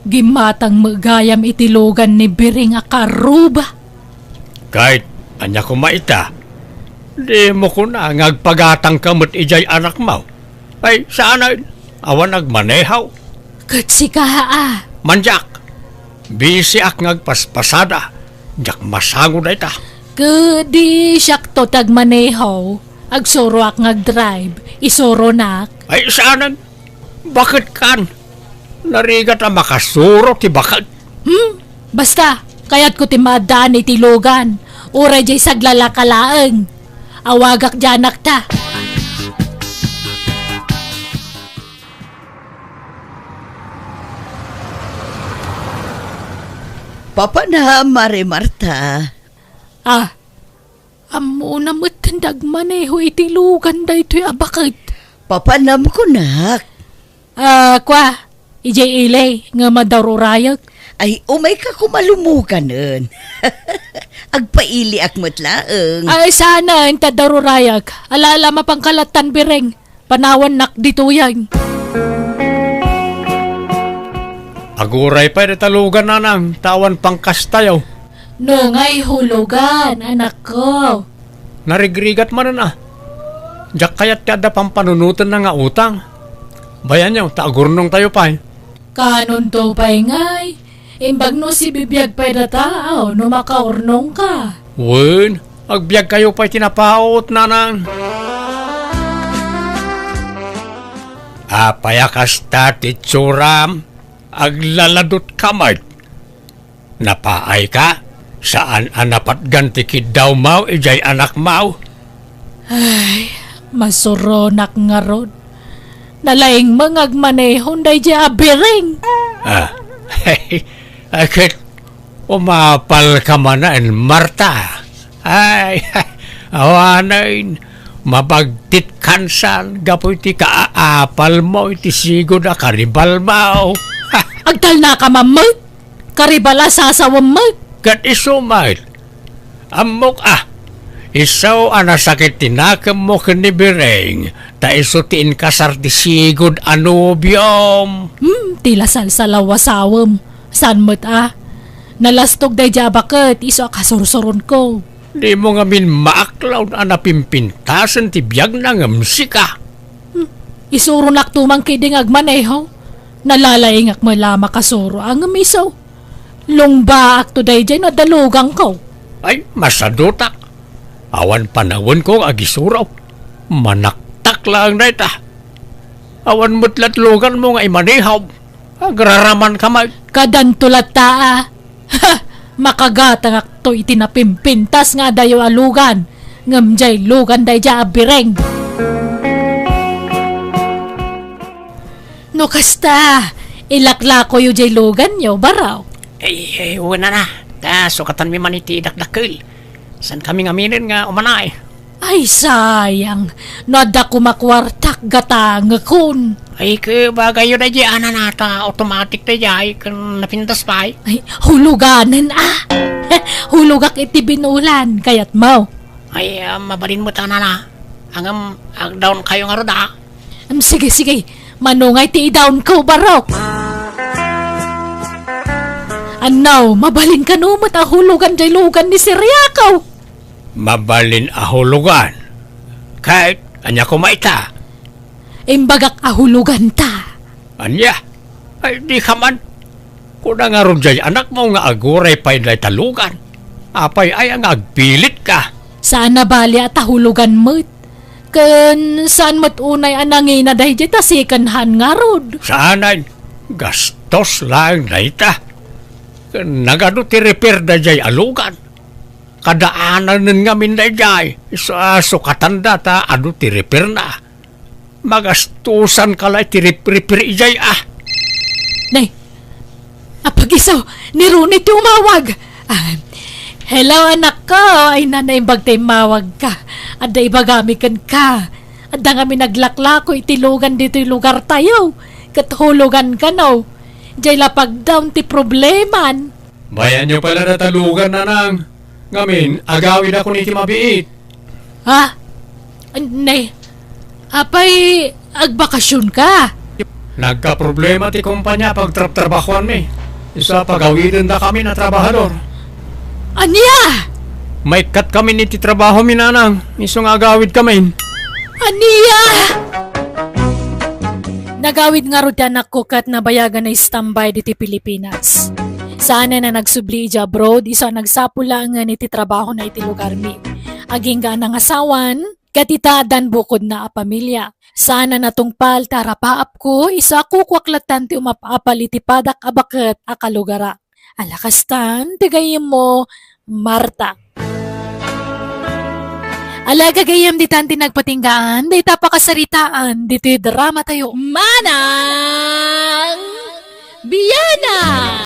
Gimmatang met gayam iti lugan ni Biring a karuba. Ket ania koma ita? Dimo kuna nga agpagatangka met idiay anakmo? Ay, saanen, awan agmaneho. Ket sika, a? Mandiak. Bisiak nga agpaspasada. Diak masango dayta. Ket di siakto ti agmaneho. Agsuroak nga agdrive. Isuronak. Ay, saanen? Baket kan? Narigat a makasuro ti baket. Hmm? Basta, kayatko ti maaddaan iti lugan. Uray diay saglalaka laeng. Awagak diay anakta. Papanam, Mare Marta. Ah, ammona met ti agmaneho iti lugan daytoy a baket. Papanam kunak. Ah, kua, idiay ili, ngem adda ur-urayek. Ay, umayka koma lumuganen. Agpailiak met laeng. Ay, saanen, ta adda ur-urayek. Ala, ala, mapanka lattan, Biring. Panawannak ditoyen. Aguray pay dayta lugan, nanang, ta awan pangkastayo. No ngay hulugan, anakko. Narigrigat manen a. Diak kayat ti adda pampanunotenna nga utang. Bayanyo, ta agurnongtayo pay. Kanonto pay ngay? Imbag no sibibiag pay data, aw, no makaurnongka. Wen, agbiagkayo pay ti napaut, nanang. Apay a kasta ti itsuram? Aglaladutka met. Napaayka? Saan a napatgan ti kiddawmo idiay anakmo? Ay, masuronak ngarud. Nalaing met nga agmanehon daydiay a Biring. Ah, ay, ket umapalka manen, Marta. Ay, awanen, mabagtitkan san gapu iti kaapalmo iti sigud a karibalmo. Agtalnaka man met. Karibal a sasawem met. Ket isu met. Ammok a, isu a nasakit ti nakemmo ken ni Biring, ta isu ti inkasar ti sigud a nobiom. Hmm, ti lasalsalaw a sawem. Saan met a? Nalastog daydiay a baket, isu a kasursuronko. Dimo ngamin maaklaw a napimpintasen ti biagna ngem sika. Hmm, isuronakto man ketdi nga agmaneho. Nalalaingak met la a makasuro a ngem isu. Lungbaakto daydiay no adda luganko. Ay, masadutak. Awan panawenko nga agisuro. Manaktak laeng dayta. Awan met lat luganmo nga imanehom. Agraramanka met. Kadanto latta a. Ha! Makagatangakto iti napimpintas nga adayo a lugan. Ngem diay lugan daydiay a Biring. No kasta, ilaklakoyo diay luganyo, barok. Ay, ay, wen a. Ta sukatanmi man iti dakdakkel. Saankami ngaminen nga umanaay. Ay, sayang. No adda koma kuartak, gatangekon. Ay, ket bagayyo daydiay a nana ta automatic daydiay ken napintas pay. Ay, huluganen a. Hulogak iti binulan, kayatmo? Ay, ah, mabalin met a nana. Ngem, agdawnkayo ngarud a. Em, sige, sige. Mano ngay ti idawnko, barok? Annaw, mabalin kano met a hulugan diay lugan ni Siriako? Mabalin a hulugan. Ket ania koma ita? Imbagak a huloganta. Ania? Ay, dika man. Kuna ngarud diay anakmo nga aguray pay dayta lugan. Apay aya nga agpilitka? Saan a bali a ta hulogan met. Ken saan met unay a nangina daydiay ta second hand ngarud. Saanen, gastos laeng dayta. Ken nagadu ti repair daydiay a lugan. Kadaananen ngamin daydiay, isu a sukatanda ta adu ti repairna. Magastosanka la iti rep-, repair idiay a. Nay, apag-isu, ni Ronnie ti umawag. Ah, hello, anakko. Ay, na, naimbag ta immawagka. Adda ibagami kenka. Adda ngamin naglaklako iti lugan ditoy lugartayo. Ket hulugan kano. Jay lapagdam ti probleman. Bayanyo pay la data lugan, nanang. Ngamin, agawidakon iti mabiit. Ha? Nay, apay agbakasionka? Nagkaproblema ti kompania pagtrabtrabahuanmi. Isu a pagawidendakamin a trabahador. Ania? Maikkatkamin iti trabahomi, nanang. Isu nga agawidkamin. Ania? Nagawid ngarud ti anakko ket nabayagan a standby ditoy Pilipinas. Saanen a nagsubli idiay abroad, isu a nagsapul laengen iti trabahona iti lugarmi. Agingga a nangasawan, ket ita addan bukodna a pamilia. Saan a natungpal ti arapaapko, isu a kukuak lattan ti umap-apal iti padak a baket a kalugara. Ala kastan, ti gayyemmo, Marta. Ala, gagayyem, ditan ti nagpatinggaan dayta a pakasaritaan ditoy dramatayo. Manang Biana!